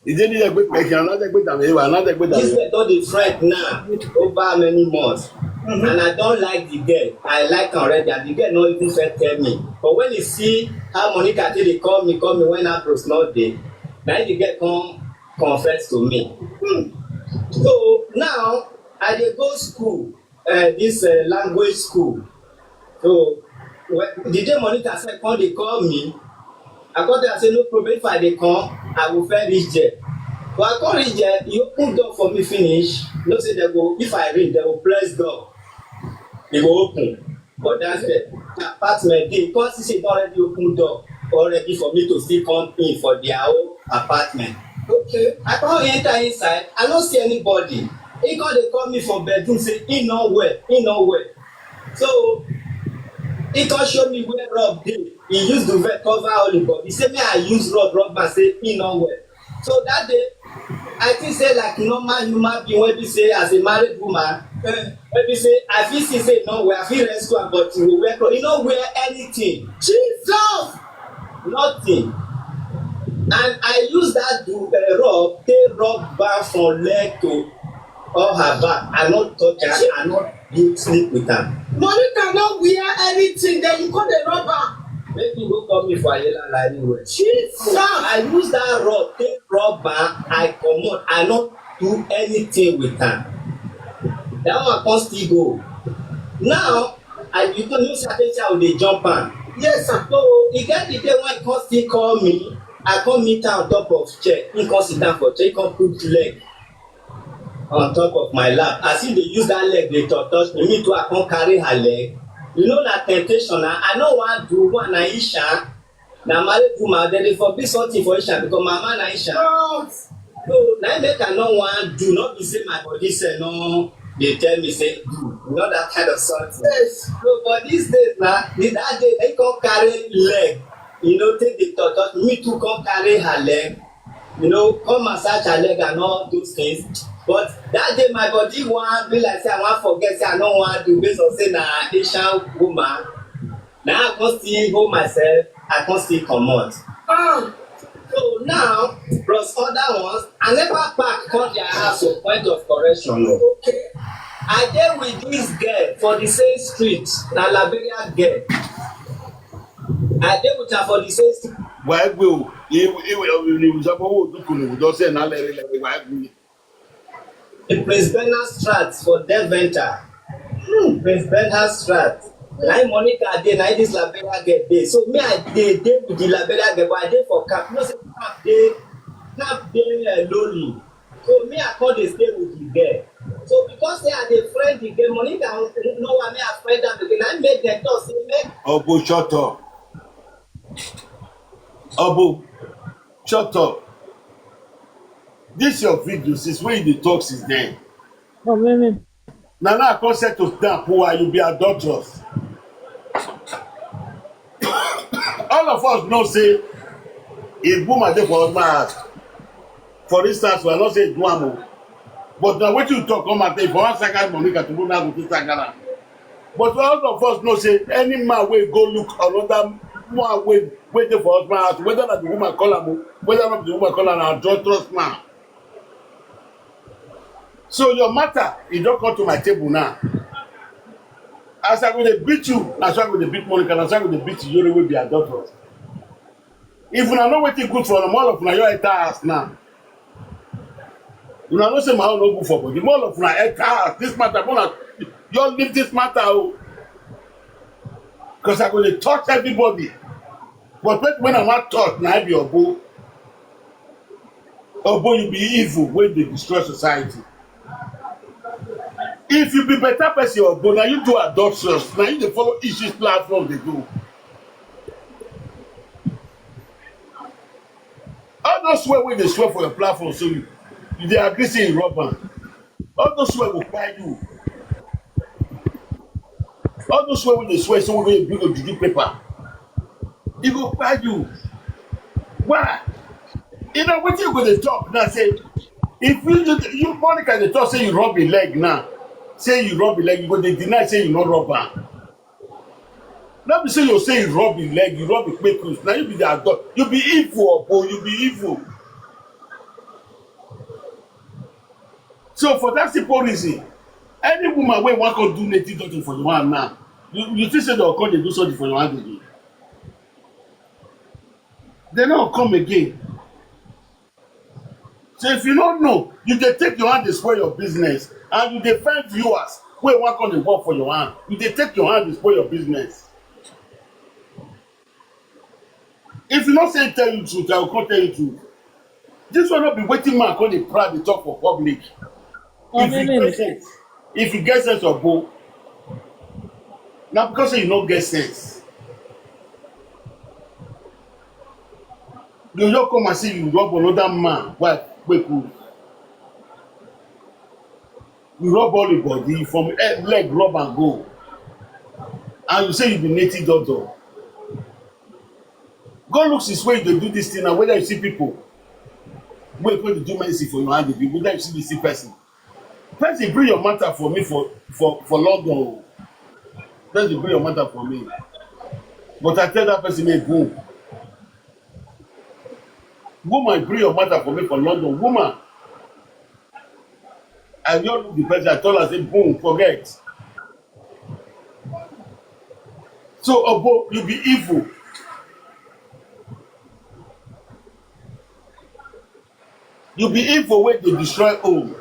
Ije ni egbe pe ki ana de gbe da me wa, ana de gbe da me. This girl don dey friend now over many months. And I don like the girl. I like am already. And the girl no even first tell me. But when he see how Monica take dey call me, call me when Ambrose no dey, na the girl come confess to me. Hmm. So now I dey go school, uh, this, uh, language school. So when, the day Monica sef come dey call me, I come tell her say no problem, if I dey come, I go first reach there. But I come reach there, he open door for me finish. You know say dem go, if I ring, dem go press door. E go open. But that's the apartment dey. Come see say e don already open door already for me to still come in for their own apartment. Okay. I come enter inside, I no see anybody. He come dey call me for bedroom say he no well, he no well. So he come show me where rug dey. He use duvet cover all him body. He say make I use rug rub am, say he no well. So that day, I think say like normal human being wey be say as a married woman, eh, wey be say I fit see say e no well, I fit rescue am, but he go wear cloth. He no wear anything. Jesus! Nothing. And I use that do, uh, rub, take rub back from leg to all her back. I no touch her, I no do sleep with her. Monica no wear anything, then you come dey rub am. Make you go call me for Ayelala anywhere. Jesus! I use that rub, take rub am, I comot, I no do anything with her. That one come still go. Now, I, you know, you know say I dey jump am. Yes, sir. So e get the day when he come still call me, I come meet am on top of chair. He come sit down for chair, he come put leg on top of my lap. As if they use that leg, they touch, touch me. Me too, I can't carry her leg. You know that temptation. I, I know what do one, I Isha. Now, married woman, then they forbid something for Isha because my man, Isha. So, now make I no one do, not be say my body say no. They tell me, say, do. You know that kind of something. Yes. So, but these days, now, the, that day, they can't carry leg. You know, take the touch, touch. Me too, can't carry her leg. You know, come massage her leg and all those things. But that day, my body want be like say I want forget say I no want do based on say na Asian woman. Now I can't still hold myself. I can't still comot. Ah. So now, plus other ones, I never pack come their house for point of correction. No. Okay. I dey with this girl for the same street, na Liberia girl. I dey with her for the same street. Wàá gbé o, ìwé ìwé ìwé ìjọba owó òdúkùn ní ìwùjọ sí ẹ̀ náà lẹ́rìí lẹ́rìí wàá gbé. Prince Bernhard Strat for Deventer. Hmm, Prince Bernhard Strat. Na im Monica dey, na im this Liberia girl dey. So me, I dey dey with the Liberia girl, but I dey for camp. You know say camp dey, camp dey uh, lonely. So me, I come dey stay with the girl. So because say I dey friend the girl, Monica no want me I friend am again. Na im make dem talk say make Obo, shut up. Obo, shut up. This your video since when you dey talk since then. Oh, man. Now now I come set to stamp who are you be adulterous. All of us know say if woman dey for husband house, for instance, we are not say do am o. But now wetin you talk come out if I wan saga Monica to go now go fit saga am. But all of us know say any man wey go look another man wey wey dey for husband house, whether na the woman call am o, whether not the woman call am, na adulterous man. So your matter, e don come to my table now. As I go dey beat you, na so I go dey beat Monica, na so I go dey beat Yori wey be adulterous. If una know wetin good for una, all of una your enter house now. Una know say my own no good for body. All of una enter house. This matter, una just leave this matter o. Because I go dey touch everybody. But when, when I wan touch, na I be Obo. Obo, you be evil wey dey destroy society. If you be better person, Obo, na you do adulterous, na you dey follow issues platform dey do. All those swear wey dey swear for your platform, so you, you dey agree say you rob am. All those swear go kpai you. All those swear wey dey swear say we go bring juju paper, e go kpai you. Why? You know wetin you go dey talk now say if you you, you Monica dey talk say you rub im leg now, say you rub im leg, you go dey deny say you no rub am. No be say you say you rub im leg, you rub im kpekus. Na you be the adult. You be evil, Obo. You be evil. So for that simple reason, any woman wey wan come do native doctor for your hand now, you, you think say dem go come dey do something for your hand again? Dem no come again. So if you no know, you dey take your hand dey spoil your business, and you dey find viewers wey wan come dey work for your hand. You dey take your hand dey spoil your business. If you no say tell you truth, I go come tell you truth. This one no be wetin man come dey proud dey talk for public. If you get sense, if you get sense of both, na because say you no get sense. You just come and say you rub another man wife kpeku. You rub all the body from head, leg, rub and go. And you say you be native doctor. Go look since when you dey do this thing now, whether you see people wey go dey do medicine for your hand, if you whether you see this person. Person bring your matter for me for for for London o. Person bring your matter for me. But I tell that person make go. Woman bring your matter for me for London. Woman, I just look the person, I tell her say boom, forget. So Obo, you be evil. You be evil wey dey destroy home.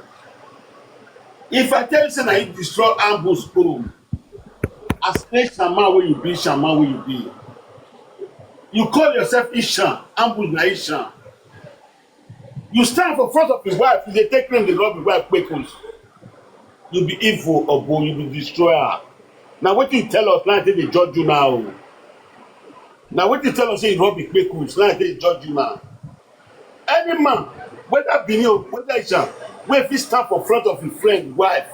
If I tell you say na you destroy Ambush home, as Ishan man wey you be, Ishan man wey you be, you call yourself Ishan, Ambush na Ishan. You stand for front of his wife, you dey take name dey rub his wife kpekus. You be evil, Obo, you be destroyer. Na wetin you tell us now, take dey judge you now. Na wetin you tell us say you rub his kpekus, now take dey judge you now. Any man, whether Benin o, whether Isha, wey fit stand for front of his friend wife,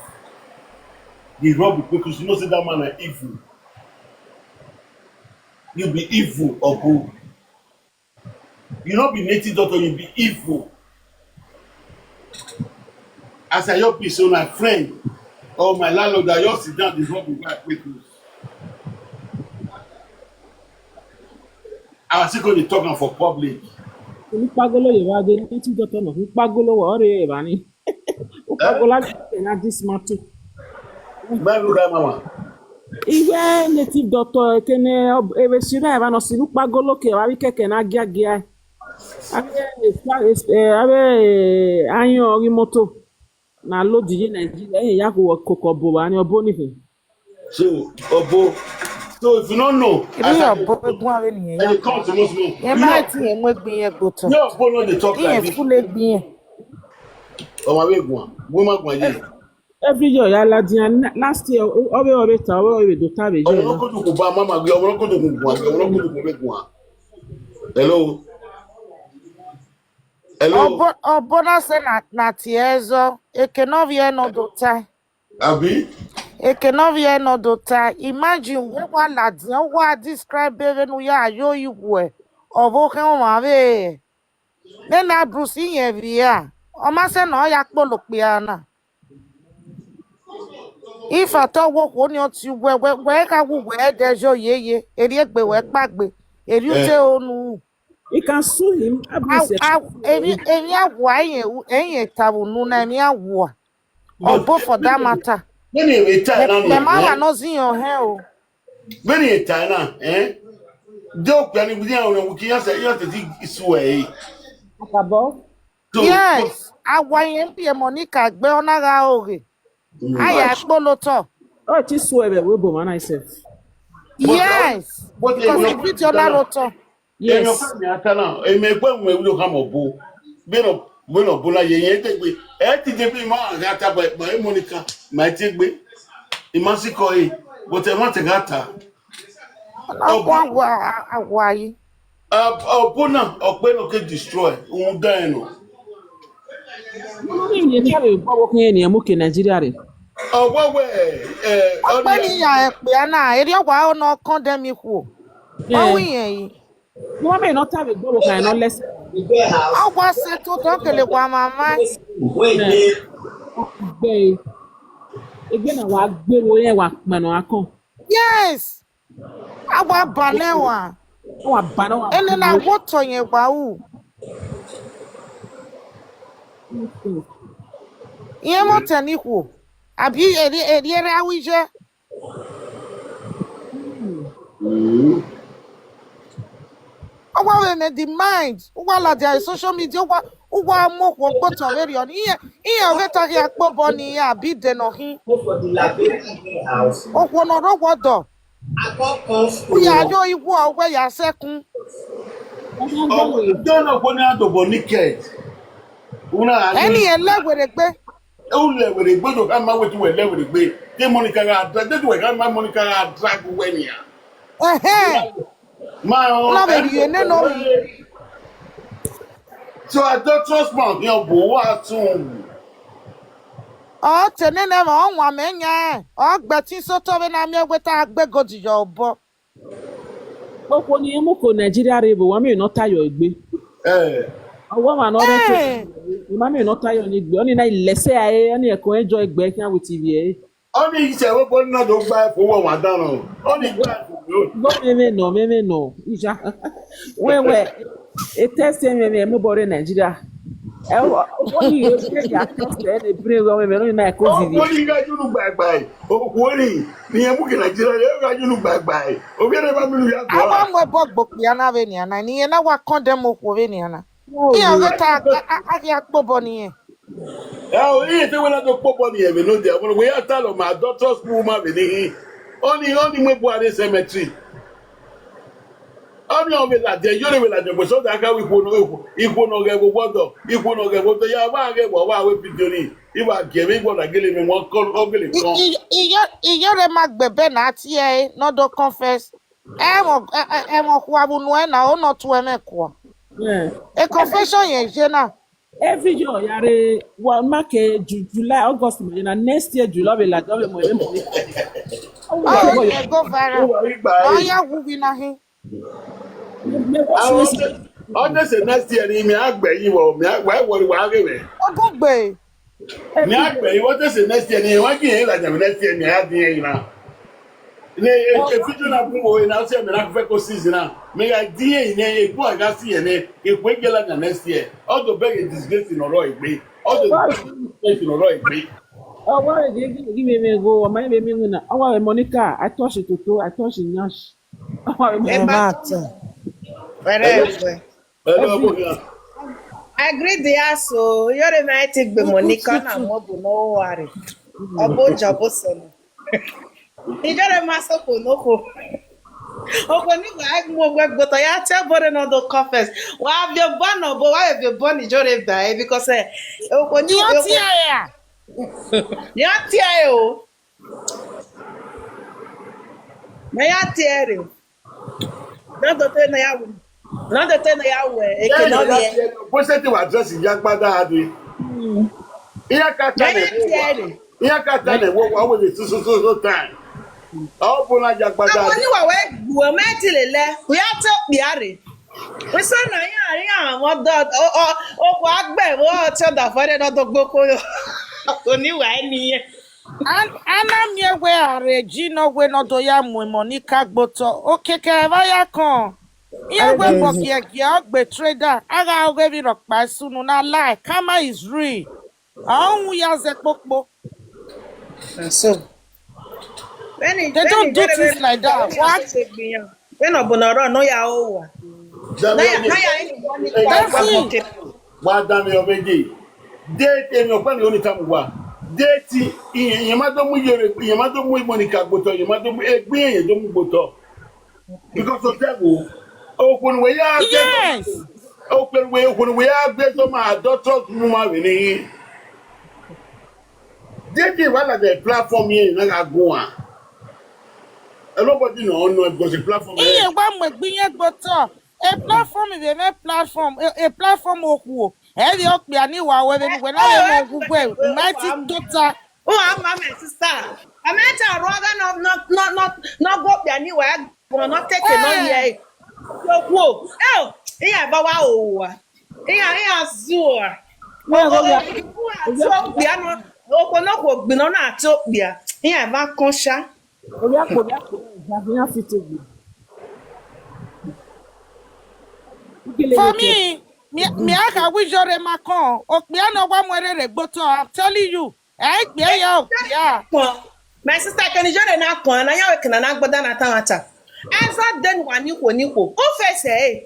dey rub his kpekus, you know say that man na evil. You be evil, Obo. You no be native doctor, you be evil. As I your piece, so my friend or my landlord that you sit down dey rub his wife kpekus. I still go dey talk am for public. Olùpagolo Yorùbá dé ní tí dọ́tọ̀ náà fún pagolo wọ̀ ọ́rẹ́ Yorùbá ni. Ó pagolo láti tẹ̀ náà this matter. Báyìí ló ká mama. Iwe native doctor ekene ebe sira eba no siru pagolo ke wa keke na gia gia. Abe abe anyo ori moto na load ye Nigeria e ya ko koko bo wa ni obo ni fe. So, Obo. So if you don't know, Ibi ọ̀bọ egun ààrẹ nìyẹn I yá. dey come to most men. Yẹn máa ti yẹn mú egbin yẹn gbò tán. No, Obo no dey talk Ìyẹn like this. Fún lè gbin yẹn. Ọmọ awé gun. Wọ́n má gun ayé. Every year ya la dia last year owe owe ta owe owe do ta be Ọmọ je. náà kó tó kò bá mama gbé. Ọmọ náà kó tó kò gun. Ọmọ náà kó tó kò bẹ gun. Hello. Hello. Ọbọ ọbọ náà ṣe na na ti ẹ zọ. Eke náà fi ẹ náà do ta. Abi. Eke náà fi ẹ náà do ta. Imagine wọ́n wá làdìyàn wá describe bẹ́ẹ̀ nu yá yóò ìwọ̀ ẹ̀. Ọ̀bọ kẹ́ wọ́n máa bẹ́ẹ̀. Nena Bruce yẹn fi ya. Ọmọ sẹ́ náà ya kpolo kpe ana. Ifa tọ wo kwo ni ọtí wẹ wẹ wẹ ka wu wẹ dẹjọ yeye. Eri egbe wẹ kpagbe. Eri ute onu. He can sue him. Aw aw eri eri awua eyen eyen tawu nu na eri awua. Or both for that matter. When you retire now, Me ma wa no zin your hair o. When you retire now, eh? Joke, and we are on we can say you have to think it's way. Akabo. So, Yes. Awa yen bi e Monica gbe ona ga oge. Aya kpolo to. Oh, ti sue be we bo man I said. Yes. But Because you it fit your na roto. Èèyàn Yes. fẹ́ mi ata náà, èmi ẹgbẹ́ òun èwúlò ká mọ̀ bó. Bẹ́ẹ̀ bẹ́ẹ̀ bó láyé yẹn tẹ́ gbé. Ẹ ti dé bí máa ga ta bọ̀ ẹ̀ Monica, máa ti gbé. Ìmọ̀ sí kọ yìí, bó tẹ̀ máa tẹ̀ ká ta. Akwa wa awa yi. Ọ̀pọ̀ náà, ọ̀pẹ́ náà kẹ́ destroy, òun dá ẹ̀ nù. Ni ni ta be gbo wo kan ni mo ke Nigeria re. Ọ̀pọ̀ wẹ̀ ẹ̀ Ọgbẹni ya ẹ pé ana eri ọgwa ọnà ọkàn dẹmi kú. Ọwọ yẹn yìí. Mo me no ta be gbo wo kan no less. Ọgwa ṣe tó tán kele kwa mama. Gbe. Egbe na wa gbe wo yen wa pon no akan. Yes. Agwa banewa. Wa ba no wa. Ene na woto yen gwa u. Ihe mo tani kwu. Abi eri eri eri awije. Ọgwa we me the mind. Ụgwa la dia social media ụgwa ụgwa mo kwo kpoto we ri on. Ihe ihe we ta ya kpo bo ni ya bi de no hin. Okwo no ro gwo do. Ya yo igwo ogwe ya sekun. Ọ̀pọ̀ náà kò ní àdòbọ̀ ní kẹ́ẹ̀t. Òun náà á Ẹni yẹn lẹ́wẹ̀rẹ̀ pé Ewu lẹ wèrè gbé tó ká máa wé tí wọ́n lẹ wèrè gbé. Tí Monica ra drag, tí wọ́n ká máa Monica ra drag wẹ́ nìyà. ẹ̀hẹ́n Máa ń lọ́bẹ̀ yìí nínú So I don't trust my young boy. What soon? Ọ tene ne ma ọ nwa me nya ọ gbeti so to be na mi egweta agbego di yo bo. Okwo ni emu ko Nigeria re bo wa me no ta yo egbe. Eh. Owo ma no re Eh. to. Ma me no ta yo ni gbe. Oni na ilese aye, oni e ko enjoy egbe kan with T V e. Only you say we born not don't buy for one one down. Only buy for you. Go me me no, me me no. Ija. We we. E test me me mo bore Nigeria. E wo ni e se ya test e de bring go me me no na ko Oh, T V. only you got you look bye bye. Oh, only ni emu ke Nigeria, you got you look bye bye. Oh, we never know you have. Awa mo bo gbo pe ana be ni ana ni na wa kon de mo ko be ni ana. Iya we ta a ya kpo bo ni e. Ẹ ò rí ètò ìwé láti pọ̀ bọ́ nìyẹn mi lóde àwọn ìwé yàtọ̀ lọ máa dọ́ trust woman mi níhìn. Ó ní ó ní mú Buhari cemetery. Ọmọ ọmọ ìlàjẹ yóò lè wẹ̀lẹ̀ àjẹpọ̀ sọ́dọ̀ akáwé ikú ọ̀nà ikú ọ̀nà ọ̀gá ẹ̀kọ́ gbọ́dọ̀ ikú ọ̀nà ọ̀gá ẹ̀kọ́ tó yá wá àgẹ̀ wọ̀ wá àwẹ̀ pìtìrì ìwà gẹ̀mí gbọ́dọ̀ gẹ̀lẹ̀ mi wọ́n kọ́ ọ̀gẹ̀lẹ̀ kan. Iyore ma gbebe na atie no do confess. Emo emo kwa bunu e na ono tu eme kwa. A confession ye jena. Every year, yare wa make Ju- July, August, mo na next year July be like that mo mo. Oh, yeah, go viral. Oh, yeah, we be na him. Ọdún ṣe next year ni mi àgbẹ̀ yìí wọ̀ mi àgbẹ̀ wọ̀ ni wàá rẹ̀ rẹ̀. Ọdún gbé. Mi àgbẹ̀ yìí wọ́n tẹ̀sẹ̀ next year ni wọ́n kì í rìn ìlàjà mi next year ni a dín ẹ̀yìn náà. Ní efi tó náà kún òye náà ṣe mi náà fẹ́ kó season náà. Mi yà dín ẹ̀yìn ní epo àga sí yẹn ní epo ẹgbẹ́ làjà next year. Ọdún bẹ́ẹ̀ yẹ disgrace in ọ̀rọ̀ ìgbé. Ọdún disgrace in ọ̀rọ ìgbé. Ọwọ́ rẹ̀ gẹ́gẹ́ gẹ́gẹ́ mi mi go ọmọ mi mi wina. Ọwọ́ rẹ̀ Monica, I touch it to I touch it nyash. Ọwọ́ rẹ̀ Ẹ Monica. Máa tàn. Pẹ̀lẹ́ ẹ̀fẹ̀. Pẹ̀lú ọmọ mi. I agree the ass o. Yóò rẹ̀ máa ti gbé Monica náà mọ́ bò náà ó wà rẹ̀. Ọbọ̀ jọ̀bọ̀ sọ̀nù. Ijore masoko noko. Oko ni wa mo gbe gboto ya te bore no do confess. Wa be born no bo wa be born ijore ba e because eh oko ni Ni o ti aya. Ni o ti aya o. Na ya ti ere. Na do te na ya wu. Na do te na ya wu e ke no ye. Bó ṣe ti wà dress ìyá gbádá adé. Ìyá kata Na ni ya ti ere. Ihe kata na-ewe ụwa o nwere susususu time ọ bụla ji agbada Àwọn oníwà wẹ́ gbùwọ́ mẹ́tì lélẹ̀ kò yá tó pìárì. Wíṣọ́ náà yín àárín àwọn ọ̀dọ́ okò àgbẹ̀ wọ́n ọ̀tí ọ̀dà fọ́dẹ́ náà tó gbókó yọ. Oníwà ẹ̀ nìyẹn. Anamie we are ji no we no do ya mu Monica gboto. Okeke vaya kan. Iye we bogi egi ogbe trader. Aga oge vi rokpa sunu na lie. Karma is real. Ọnwụ ya ze kpokpo. So when he, They when don't he do very things very like that. What? When ọbụna ọrụ nọ ya ụwa. That's it. Gbadami ọbẹjì. Déètì ẹni ọ̀pẹ́ ni oníkàmù wà. Déètì ìyẹn ìyẹn má tó mú yẹrẹ ìyẹn má tó mú Monica gbòtọ̀ ìyẹn má tó mú ẹgbẹ́ ìyẹn tó mú gbòtọ̀. Because of that o. Okùnrin wẹ̀ yá gbé Yes. okùnrin wẹ̀ okùnrin wẹ̀ yá gbé tó máa dọ́tọ̀ mú máa rìn ní. Déètì wà láti platform yẹn náà gùn à. Nobody know ọ̀nà because the platform Iye yẹn. Gba mgbe gbinye gboto. A platform is a platform. A, a platform okwu. Eri okpia ni wa we we na we mo gugwe. Mighty tota. Oh, I'm my sister. I'm at a roga no no no no no go pia ni wa go no take no ye. Yo kwo. Eh, iya ba wa o wa. Iya iya zuwa. Mo go ya. Atopia no. Oko no ko gbin no na atopia. Iya ba kan sha. Orí àpò orí àpò ìgbàgbé yẹn fi tèmi. For me, mi mi aka wijore makon. Okpia no gwa mwere re gboto. I'm telling you. Eh, kpia ya okpia. Kan. My sister, can you join na kan na ya we kan na gbada na tawata. Eza den wa ni ko ni ko. O fese eh.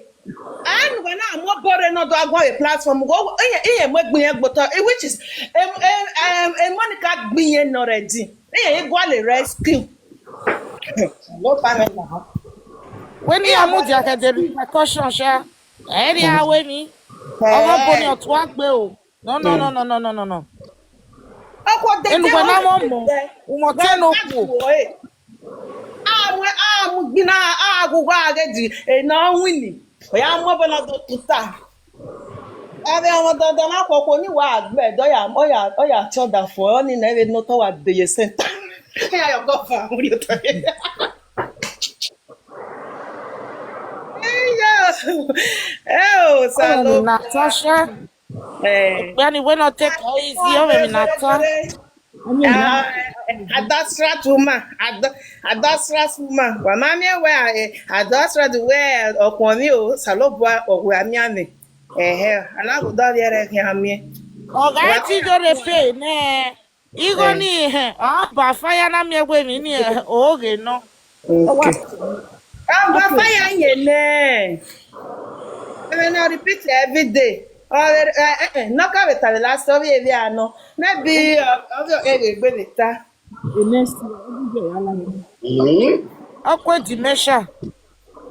An wa na mo bore no do agwa a platform go iye iye mo gbin gboto, eh, which is em em em em Monica gbin already. Iye igwa le rescue. No pame na. When you are moody, I can the repercussion, sha. Any way me. Ọmọ bo ni ọtún wá gbé o. No, no, no, no, no, no, no, no. Oko de Enu de gwa na mo mo. Umo te no ku. Amu amu gbina agu gwa ge di. E na wini. Oya mo bo na do tuta. Abe ọmọ dandan na koko ni wa agbe do ya o ya o ya tọ da fo ni na ebe no to wa de ye center. Ya yo go fa mu yo to. Hey yo. Eh o sa lo. Natasha. Eh. Yani we no take it easy o me Natasha. Ah, adasrat woman, ad- adasrat woman. Wa mami we eh, adasrat we ọkùnrin o, salobo ọkùnrin ami ami. Eh eh, alagudo yere ki ami. Ọ̀gá ti do re pe ne. Igo ni eh, ah ba fire na mi egbe mi ni eh, oge no. Okay. Amba fire nye ne. Ebe na repeat every day. Ọ eh eh eh no ka beta the last of every ano. Maybe ọ ọ ebe egbe beta. The next year, every year, I like it. Okwe dementia.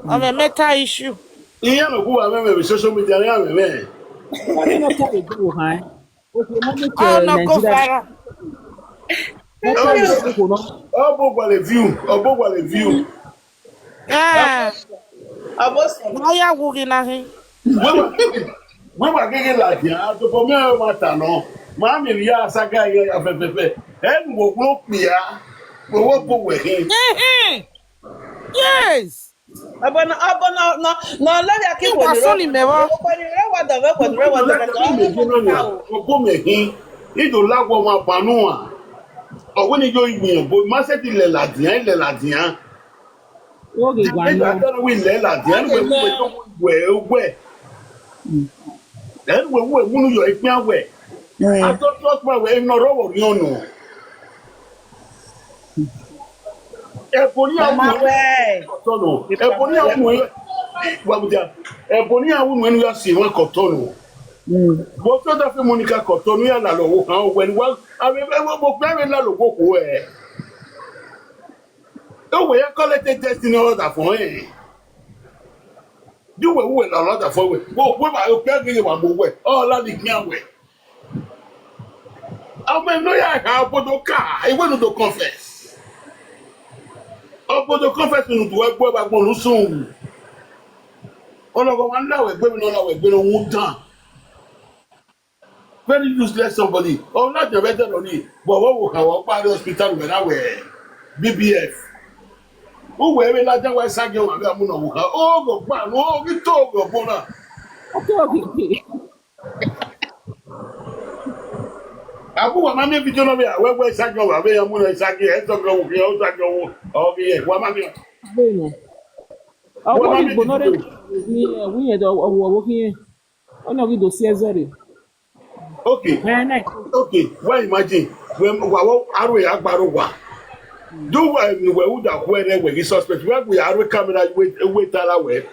Of a meta issue. Ihe na-ekwu wa meme social media ya meme. Onye na-aka ego ha. Oke na Oh, no, go viral. Meta issue no. Ọ bụ gwara view, ọ bụ gwara view. Yeah. Abosi. Why are you working at him? Wema gịgị la dị ya, tupu m ya nwata nọ. Ma miri ya asaga ya ya fefefe. Enu wo kpia. Wo wo po we. Yes. Abana abana na na lori aki Ita soli mewa. Kwani rewa da we kwani rewa da ka. Ọgbọ mehi. Ido lagwo ma panua. Ọgbọ ni yo igbiyan bo ma se ti le la diyan, le la diyan. Oge gwa Nígbà no. tó ń wí ilẹ̀ làdí, ẹni wẹ̀ wẹ̀ tó wẹ̀ wẹ̀. Ẹni wẹ̀ wẹ̀ múnú yọ ìpín àwẹ̀. Àtọ́jú ọ̀pọ̀ àwẹ̀ iná rọ̀wọ̀ ní ọ̀nà. Ẹ̀bùn ní àwọn Mama we. Kọ̀tọ́nù. Ẹ̀bùn ní àwọn ẹ̀yọ́. Wàbùjà. Ẹ̀bùn ní àwọn ẹ̀yọ́ sì wọ́n Kọ̀tọ́nù. Bó tó dá fún Monica Kọ̀tọ́nù yà lálọ́ wò hàn wẹ̀ ni wá. Àwọn ẹ̀wọ̀n mo gbẹ́rẹ̀ lálọ́ wò kó ẹ̀. Ewe ya kọlete destiny ọlọda fọ ẹ. Di we we la ọlọda fọ we. Wo we ma o pe gege wa mo we. Ọla ni gbin awe. Ọmọ inú ya ha obodo ka. Iwe nu do confess. Obodo confess nu do egbo ba gbon lu sun. Ọlọgọ wa ńlá we gbe mi na ọla we gbe no wun tan. Very useless somebody. Oh, not the better than me. But what will our body hospital when I wear B B F? Who wear me like that? Why Sagyo and Gamuno? Oh, go back. Oh, we talk go bona. Oke oke. Abu wa mami video no me. Where where Sagyo? Where Gamuno Sagyo? Head to go. We all Sagyo. Oh yeah. Wa mami. Bene. Ọwọ́ mi gbóná rẹ̀ ní ẹ̀wí yẹn dọ̀ ọ̀wọ̀ ọ̀wọ̀ kí yẹn. Ọ̀nà ògidò sí ẹ̀zọ́ rẹ̀. Okay. Ẹ̀ náà. Okay. Why imagine when wa wa aru ya gbaro wa. Do we we would have where we suspect. Where we are camera wait wait ala we.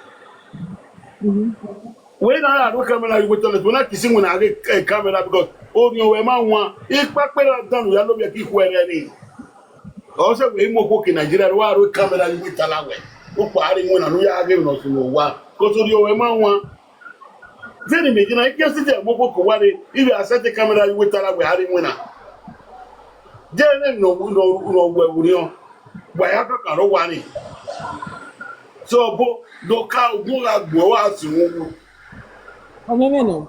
When I had camera you wait on it. When I kissing when I get a camera because oh you were man one. If Pakpela done we are not making where any. Ọ sị wee ime okwu oke Naijiria rụwa arụ kamera iwe tala wee ụkwa arị nwe na nụ ya agị nọ sụ n'ụwa kotoro ya wee ma nwa. Vini mi gina ike sị dị mokwu kụwarị iwe asatị kamera iwe tala wee arị nwe na jere n'ọgwụ ewuri ọ gba ya ka kara ụwa ni. So bụ doka ugwu ha gbuo wa asị nwụgwụ. Ọmụmụ nọ.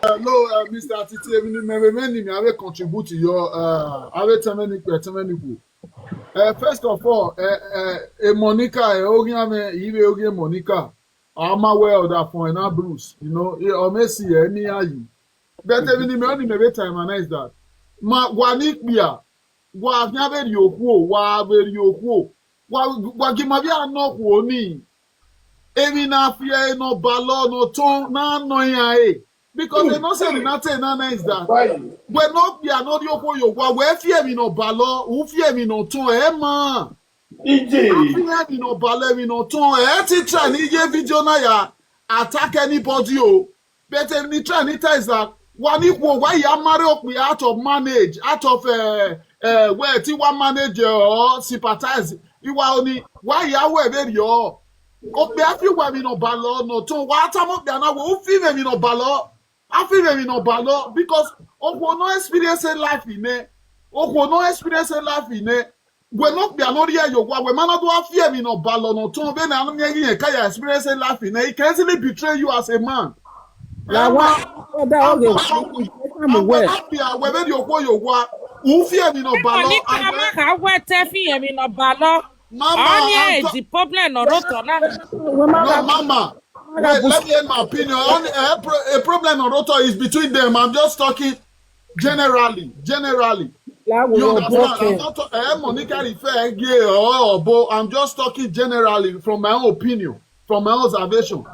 Hello, uh, Mister Titi. Emi ni meme many me ave contribute to your uh ave temeni pe temeni ku. Uh, first of all, uh, uh, uh, Monica, uh, ogi ame ibe ogi Monica. Ama well that for na Bruce, you know, e o me si e ni ayi. But emi ni me oni me be time and is that. Ma wa ni kpia, wa nya be ri oku o, wa be ri oku o. Wa wa gi ma bi ano ku oni. Emi na fi e no balo no ton na no ya e. Because they no say na te na na is that. Why? We no be anori oko yo wa we fi emi no balo, u fi emi no ton e ma. Ije. Fi emi no balo emi no ton e ti try ni ye video na ya attack anybody o. But emi try ni tell is that wa ni wo wa ya marry okpi out of manage, out of uh, uh, where ti wa manage uh, or sympathize. Iwa oni wa ya we be yo. Okpi afi we mi no balo no ton wa ta mo be na wo fi me mi no balo. Afi me mi no balo because okwo no experience life in e. Okwo no experience life in e. We no be anori e yo wa we mana do afi me no balo no ton be na no me yin ka ya experience life in e. It can easily betray you as a man. La wa ọ̀dà oge Àwọn wẹ̀. lápì àwọn ẹ̀rẹ́ yòókù yòókù wa. Ùfí ẹ̀mí náà bá lọ. Monica, Amaka, where Tefi, and me no balo. Mama, Only I'm a ta- the problem no roto na. Wọ́n máa No, Mama. Wait, let me end my opinion. On, a, pro- a problem on rotor is between them. I'm just talking generally. Generally. Láwo You wọ́n understand? I'm bọ́kẹ̀. not talking. Eh, Monica refer gay or but I'm just talking generally from my own opinion, from my own observation.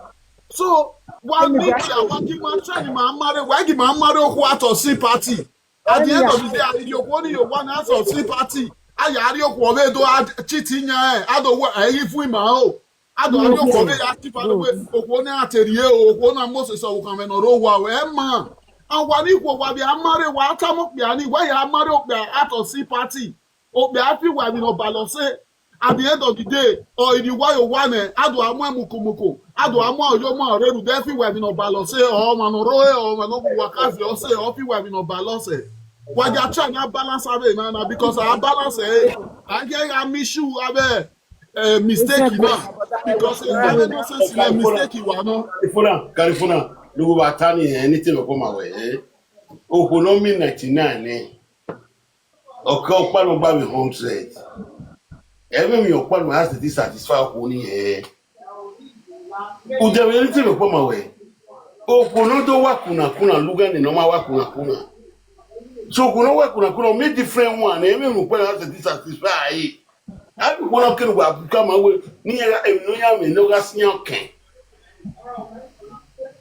So, why Let me make just you why give my try my marry? Why give my marry who out of sympathy? At the end of the day, I you want you want out of sympathy. I are you come do add cheating ya. I don't want I give him my own. I don't you come ya keep on the way. Okwo na aterie o, okwo na Moses o kan me no ro wa we ma. And wani kwo wa bi amare wa tamo pe ani wa ya amare o pe out of sympathy. O pe afi wa mi no balance. At the end of the day, or in the way you want it, I do a more muku muku, I do a more yo more redu, then feel where we no balance, eh, or man no roe, or man no wakazi, or say, or feel where we no balance, eh. Why they are trying to balance away, man? Because I balance, eh, I get a miss you, I be, eh, mistake, you know. Because I don't know sense in a mistake, you are not. Carifuna, Carifuna, look over Tani, anything will come my way, eh? Okonomi ninety-nine, eh? Oka Okpano Babi hundred. Every me Okpano has to dissatisfy Okoni, eh? Ujawe anything will come my way. Okono do wakuna kuna, Lugani no ma wakuna kuna. So Okono wakuna kuna, me different one, eh? Me Okpano has to dissatisfy, eh? I be one can wa buka my way. Ni ya em no ya me no ga sinya ken.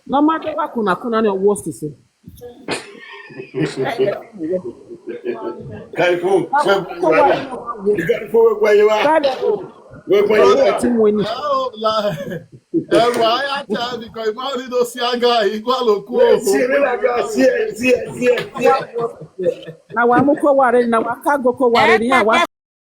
No matter what kuna kuna no worst to say. Karifu, we kwa. Karifu, we kwa yewa. We kwa yewa. Team winning. Oh, la. Ẹ̀rù ayá tẹ ẹ́ nìkan ìmọ̀ rí ló sí àga ìgbà ló kú o. Sie, relax, sie, sie, sie, sie. Na wa mu ko ware, na wa ka go ko ware ni wa